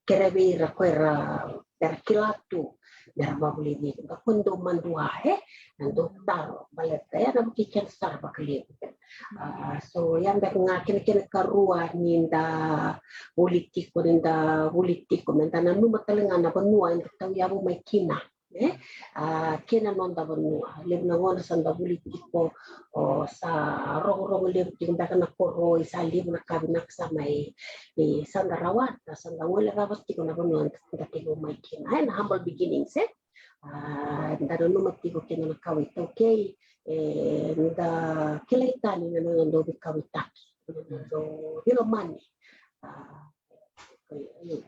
Kerea vei ira ko era, era kila tu me ra vavulici iko. Ka kua ni dau madua, e, na dau taro, baleta ya na vukei keda sara vakalevu. A, so ya beka ga kena, kena karua ni da vuli tiko, ni da vuli tiko, me da nanuma tale ga na vanua eda tauyavu mai kina, e. A, kei na noda vanua. Levu na gauna sa da vuli tiko, o sa rogorogo levu tiko beka na koroi, sa levu na ka vinaka sa mai, e, sa da rawata, sa da gole rawa tiko na vanua da tekivu mai kina. E, na humble beginnings, e. A, da nanuma tiko kina na kawa iTaukei, e, da kilai tani na noda dau veikauwaitaki, na noda dau veilomani. A,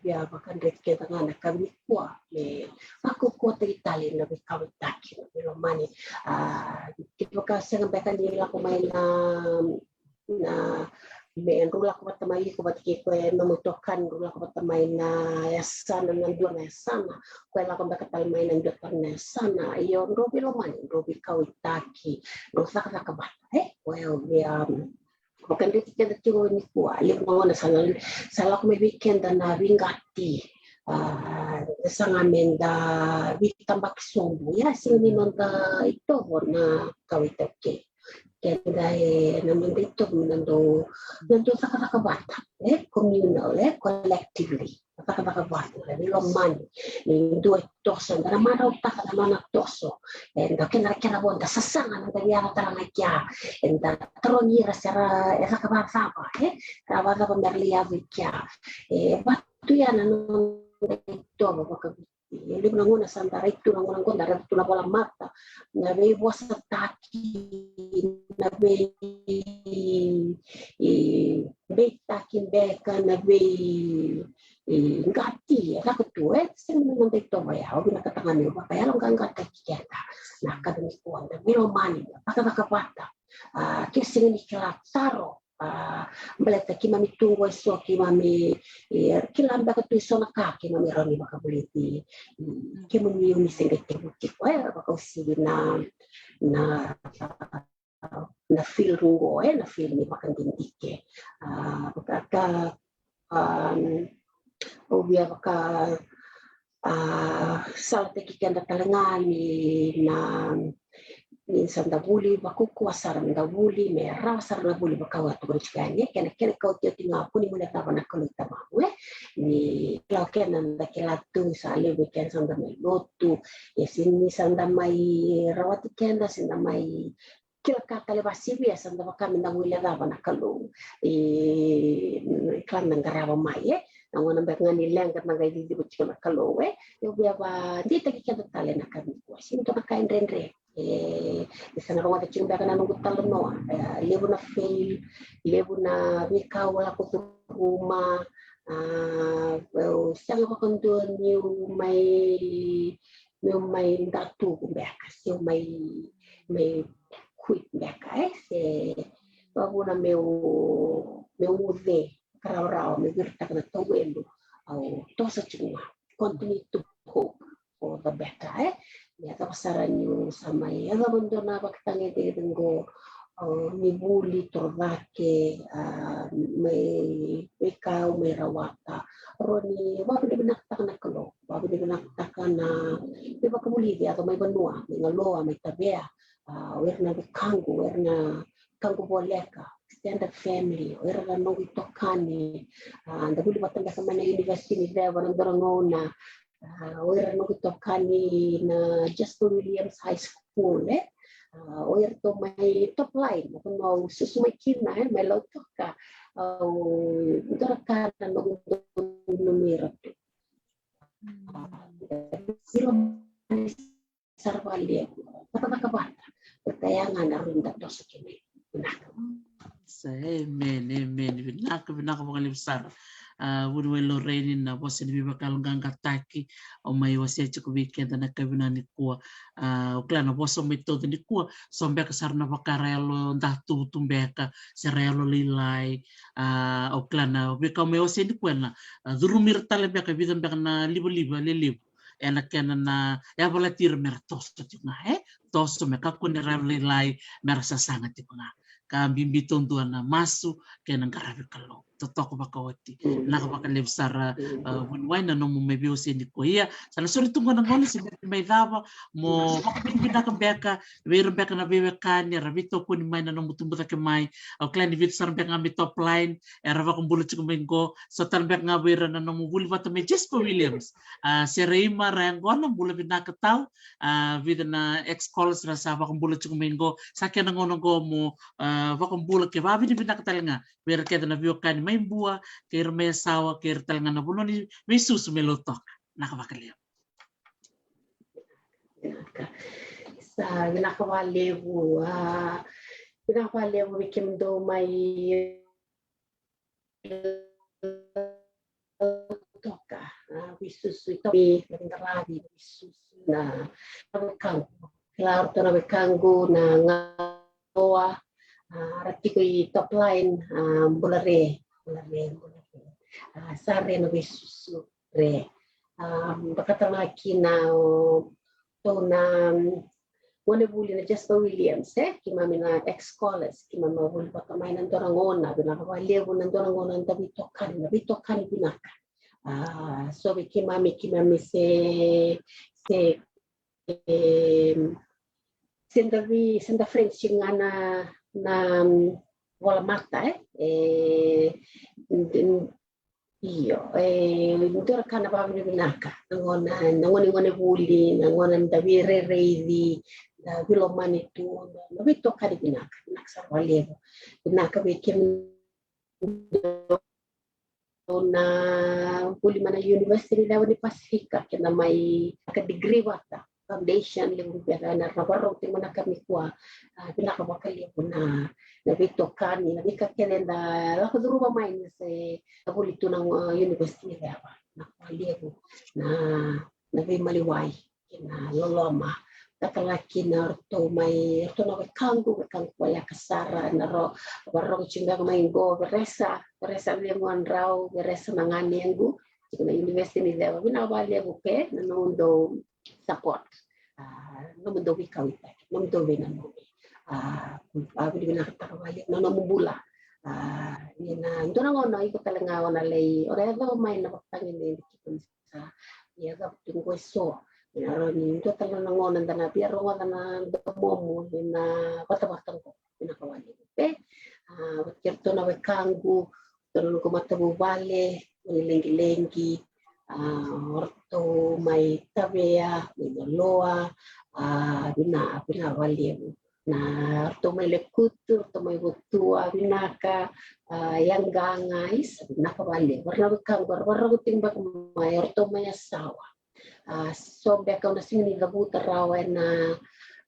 Ia, vakadreti keda ga na yakavi nikua me vakaukauwataki tale na veikauwaitaki, na veilomani. A, kevaka sega beka ni lako mai na, na, me drau lako vata mai, iko vata kei koya e nomu itokani, drau lako vata mai na yasana, na dua na yasana, koya lako beka tale mai na dua tale na yasana. Io, drau veilomani, drau veikauwaitaki, drau cakacaka vata, e? Koya au via, um, vakadreti keda tiko nikua, levu na gauna sa na, sa lako mai vei keda na veiqati, a, saga me da veitabaki sobu. Ia, sega ni noda itovo na kawa iTaukei. keda e na noda itovo na dau, na dau cakacaka vata, e communal, e collectively. Cakacaka vata, na veilomani, ni dua e toso, eda na marautaka na nona toso. Eda kena, kena vo, da sasaga na da via tara na kia, eda tarogi ira se ra e caka vacava, e ra vacava me ra lai yaco i kia. E vatu ya na noda itovo vaka E levu na gauna sa da rai tu na gauna qo da rai tu na vola mata, na veivosataki, na vei e, beitaki beka, na vei e, qati e lako tu, e sega ni noda itovo ya. Au vinakata ga meu vakayaloqaqataki keda na kaci nikua, da veilomani, da cakacaka vata. A, ke sega ni kila, taro. A, baleta keimami tu qo e so, keimami e, kila beka tu e so na ka keimami rawa ni vakavulici. Mm, kemuni o ni se qai tevu tiko, e, vakauasivi na, na, na field qo, e, na field ni vakadidike. A, vaka ka, a, au via vaka a, salataki keda tale ga ni na, ni sa da vuli vakaukauwa sara, da vuli me rawa sara na vuli vaka au a tukuna tiko yani, e, kena, kena kaotioti ga, kua ni guilecava vua na Kalou i tamamu, e, ni kila o keda da kila tu sa levu vei keda sa da mai lotu, e, se ni sa da mai rawati keda, se da mai kila ka tale vakasivia, sa da vaka me da guilecava na Kalou. E, kila na qarava mai, e, na gauna beka ga ni leqa na qai ciciva tiko na Kalou, e. Au via vakadeitaki keda tale na kaci nikua, sega ni dua na ka e dredre. E, e sa na rogoca tiko beka na noqu talanoa, e, levu na fail, levu na veika au lako curuma. A, au sega vakadua niu mai, meu mai datuvu beka, se au mai, mai quit beka, e, se vavuna meu, meu uce ka rawarawa, meu viritaka na tauwelu. Au toso tiko ga, continue to hope for the better, e. Ia, cava sara niu sa mai yacova dua na vakatagedegede qo, a, ni vuli torocake, a, mai, mai kau, mai rawata. Rawa ni vakavinavinakataka na Kalou, vakavinavinakataka na veivakavulici, yaco mai vanua, mai Galoa, mai Tavea, a, o ira na wekaqu, o ira na wekaqu voleka, extended family, o ira na noqu itokani, a, da vuli vata beka mai na University ni Ceva na dua na gauna, a, o ira na noqu itokani na Jasper Williams High School, e. A, o iratou mai top line, na vanua au susu mai kina, e, mai Lautoka. Au dua na ka na noqu dau nanumi iratou. A, sara vakalevu, cakacaka vata, baleta ya ga na rui da toso kina. Vinaka. Sa, amen, amen. Vinaka, vinaka vakalevu sara. A, vuniwai Lorraine, na vosa ni veivakayaloqaqataki o mai wasea tiko vei keda na yakavi nikua. A, au kila na vosa o mai tauca nikua, so beka sara na vaka ra yalo datuvu tu beka, se ra yalolailai. A, au kila na veika o mai wasea nikua ena, a, curumi ira tale beka e vica beka na livaliva lelevu ena kena na yavalati ira me ra toso tiko ga, e? Toso, me kakua ni ra yalolailai, me ra sasaga tiko ga. Ka bibi taudua na masu kei na qaravi Kalou. Totoka vakaoti. Mm. Vinaka vakalevu sara, mm, a, vuniwai na nomu mai veiwasei nikua. Ia, sa na soli tu qo na gauna, se bera ni mai cava, mo, mm, vakavinavinaka beka vei ira beka na veiwekani era veitokoni mai na nomu tubu cake mai. Au kila ni vica sara beka ga mai top line era vakabula tiko mai qo. So tale beka ga vei ira na nomu vuli vata mai Jasper Williams. A, Sereima Rayagona, bula vinaka tau. A, vica na ex-scholars ra sa vakabula tiko mai qo. Sa kena gauna qo mo, a, vakabula, ke vakavinavinaka tale ga vei ira kece na veiwekani mai Bua, kei ira mai Yasawa, kei ira tale ga na vanua ni veisusu mai Lautoka. Vinaka vakalevu. Vinaka. Sa vinaka vakalevu, a, vinaka vakalevu vei kemudou mai Lautoka, a, veisusu i Tauvi, na veiqaravi, veisusu na, na wekaqu. Kila o ratou na wekaqu na Galoa, a, ra tiko i top line, a, bula re, bula re, bula re. A, sa re na veisusu re. A, vakatara ga kina o tou na, mm, gonevuli na Jasper Williams, e, keimami na ex-scholars, keimami a vuli vata mai na dua na gauna, vinaka vakalevu na dua na gauna da veitokani, na veitokani vinaka. A, so vei keimami, keimami se, se, e, se da vei, se da friends ga na, na, mm, volamata, e, e, n-, n-, io, e, dua na ka na vakavinavinaka, na gone, na gone, gone vuli, na gone da veirairaici, da veilomani tu, na, na veitokani vinaka, vinaka sara vakalevu. Vinaka vei kemudou na vuli mai na University ni Ceva ni Pasifika, keda mai ka degree vata, foundation levu beka na ra vakarorogo tiko mai na ka nikua. A, vinaka vakalevu na, na veitokani, na veika kece da lako curuma mai ni se na vuli tu na, a, University ni Ceva. Vinaka vakalevu na, na veimaliwai kei na loloma. Takalaki na ratou mai, ratou na wekaqu, wekaqu voleka sara, na ro, vakarorogo tiko beka mai qo, Veresa, Veresa vei guadrau, Veresa na ganequ, tiko na University ni Ceva, vinaka vakalevu ke na nomudou support. A, nomudou veikauaitaki, nomudou veinanumi. A, a, vinavinakataka vakalevu na nomu bula. A, ni na dua na gauna iko tale ga o na lai, o na yacova mai na vakatagedegede kiko ni sa, ia, cava tu qo eso. Ia, rawa ni dua tale na gauna da na via rogoca na domomu ena vatavata qo. Vinaka vakalevu. E, a, vata kei ratou na wekaqu, ratou na noqu matavuvale, mai Lagilagi, a, o ratou mai Tavea, mai Naloa, a, vina, vinaka vakalevu. Na ratou mai Lekutu, ratou mai Votua, vinaka, a, Yaqaqa, isa, vinaka vakalevu. Ra na wekaqu, ra vakarorogo tiko beka mai, ratou mai Yasawa. A, so beka au na sega ni cavuta rawa ena,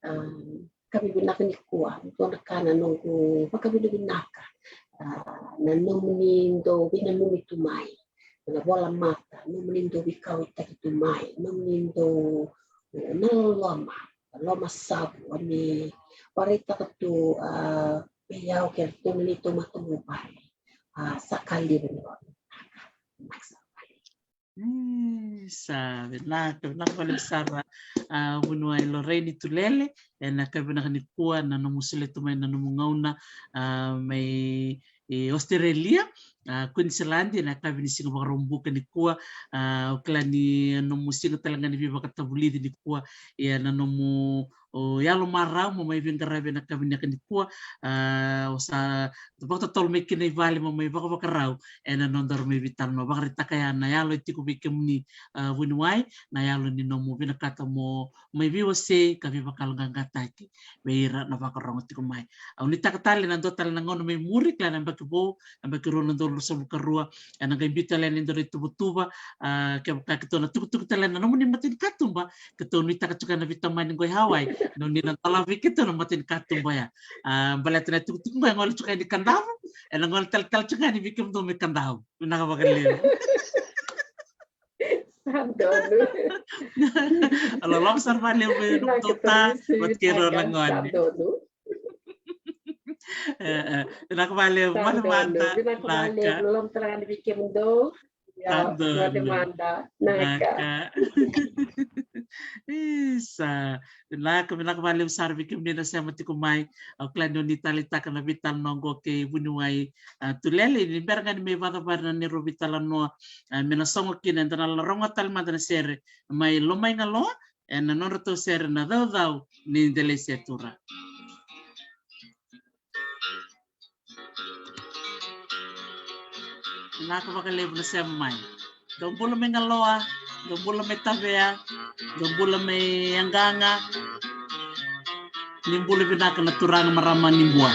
a, ka vivinaka nikua, dua na ka na noqu vakavinavinaka. A, na nomuni dau veinanumi tu mai, na volamata, nomuni dau veikauaitaki tu mai, nomuni dau, e, na loloma, loloma savu, a, ni vakaraitaka tu, a, vei au kei na nomuni dau matavuvale. A, sa ka levu ni vakavinavinaka. Vinaka sara vakalevu. E, sa vinaka, vinaka vakalevu sara, a, vuniwai Lorraine Tulele, ena yakavi vinaka nikua, na nomu solia tu mai na nomu gauna, a, mai, e, Australia, a, Queensland, ena yakavi ni siga Vakaraubuka nikua, a, au kila ni nomu siga tale ga ni veivakatavulici nikua, ia na nomu, o, yalo marau mo mai veiqaravi ena yakavi vinaka nikua, a, o sa vakatotolo mai kina i vale mo mai vakavakarau ena nodaru mai veitalanoa. Vakaraitaka ya na yalo e tiko vei kemuni, a, vuniwai, na yalo ni nomu vinakata mo mai veiwasei ka veivakayaloqaqataki vei ira na vakarorogo tiko mai. Au nuitaka tale na dua tale na gauna mai muri, kila na yabaki vou, yabaki rua na udolu ruasagavulu ka rua, ena qai biu tale yani e dua na ituvatuva, a, kevaka keitou na tukutuku tale na nomuni matanikatuba, keitou nuitaka tiko na veitamani qo e Hawaii, nomuni na dolava vei keitou na matanikatuba ya. A, baleta na itukutuku qo e gole tiko yani Kadavu, ena gole taletale tiko yani vei kemudou mai Kadavu. Vinaka vakalevu. Sa donu. A, loloma sara vakalevu vei nomudou ta, vata kei rau na gone. Sa donu. E, e, vinaka vakalevu, mada mada. Vinaka vakalevu, loloma tale ga ni vei kemudou. Ia, mada mada. Naka. Isa, vinaka, vinaka vakalevu sara vei kemuni na sema tiko mai. Au kila ni o ni taleitaka na veitalanoa qo kei vuniwai, a, Tulele, ni bera ga ni mai vakacavari na neirau veitalanoa, a, me na sogo kina, eda na rogoca tale mada na sere mai Lomaigaloa, ena nodratou sere na Caucau ni Delaisetura. Vinaka vakalevu na sema mai. Dou bula mai Galoa, dou bula mai Tavea, dou bula mai Yaqaqa. Ni bula vinaka na turaga, marama ni Bua.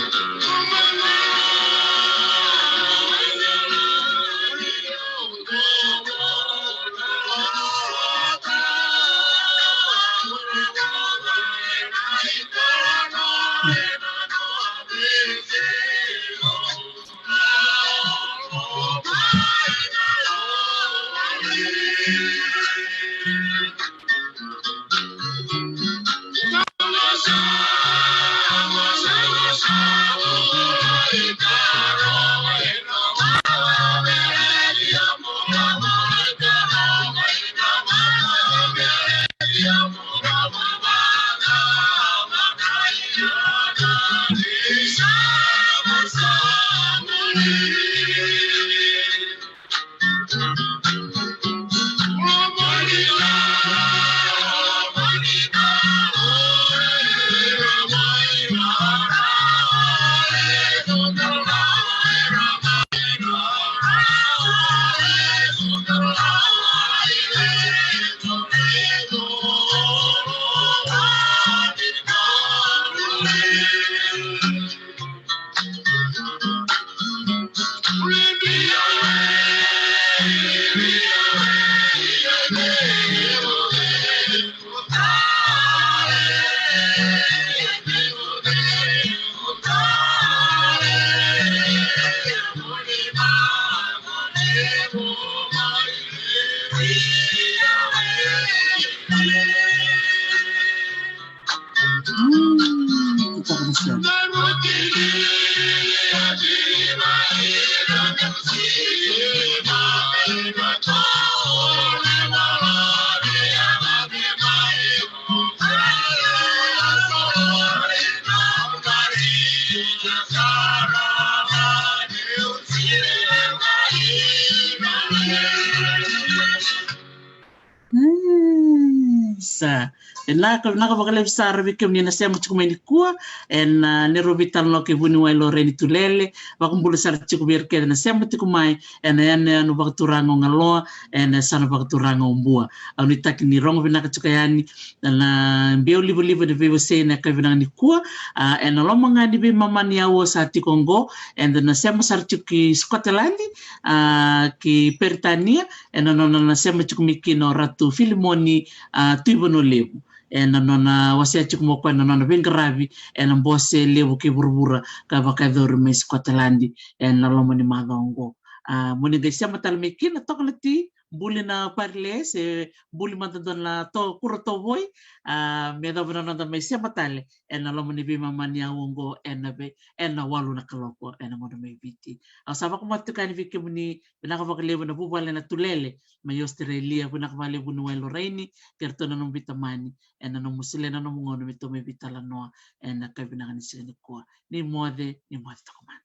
Mm, sa. E na ka, na ka vakalevu sara vei kemuni na sema tiko mai nikua. E na neirau veitalanoa kei vuniwai Lorraine Tulele. Vakabula sara tiko vei ira kece na sema tiko mai e na yanuyanu vakaturaga o Galoa, e na yasana vakaturaga o Bua. Au nuitaki ni rogo vinaka tiko yani na biau livaliva ni veivosei na ka vinaka nikua. A, e na loma ga ni veimama ni aua sa tiko oqo, eda na sema sara tiko ki Scotland, a, ki Peritania, e na nona na sema tiko mai kina o Ratu Filimoni, a, Tuivanolevu. E na nona wasea tiko mai o koya na nona veiqaravi e na bose levu kei vuravura ka vakayacori mai Scotland e na loma ni macawa oqo. A, mo ni qai sema tale mai kina, toka na ti, buli na parile, se buli mada dua na to, kuro tovoi, a, me yacova na noda mai sema tale e na loma ni veimama ni aua oqo e na vei, e na walu na kaloko e na gauna mai Viti. Au sa vakamacala tiko yani vei kemuni, vinaka vakalevu na vuvale na Tulele mai Australia, vinaka vakalevu vuniwai Lorraine, kei ratou na nomu veitamani, e na nomu solia na nomu gauna me tou mai veitalanoa e na ka vinaka ni siga nikua. Ni moce, ni moce toka mada.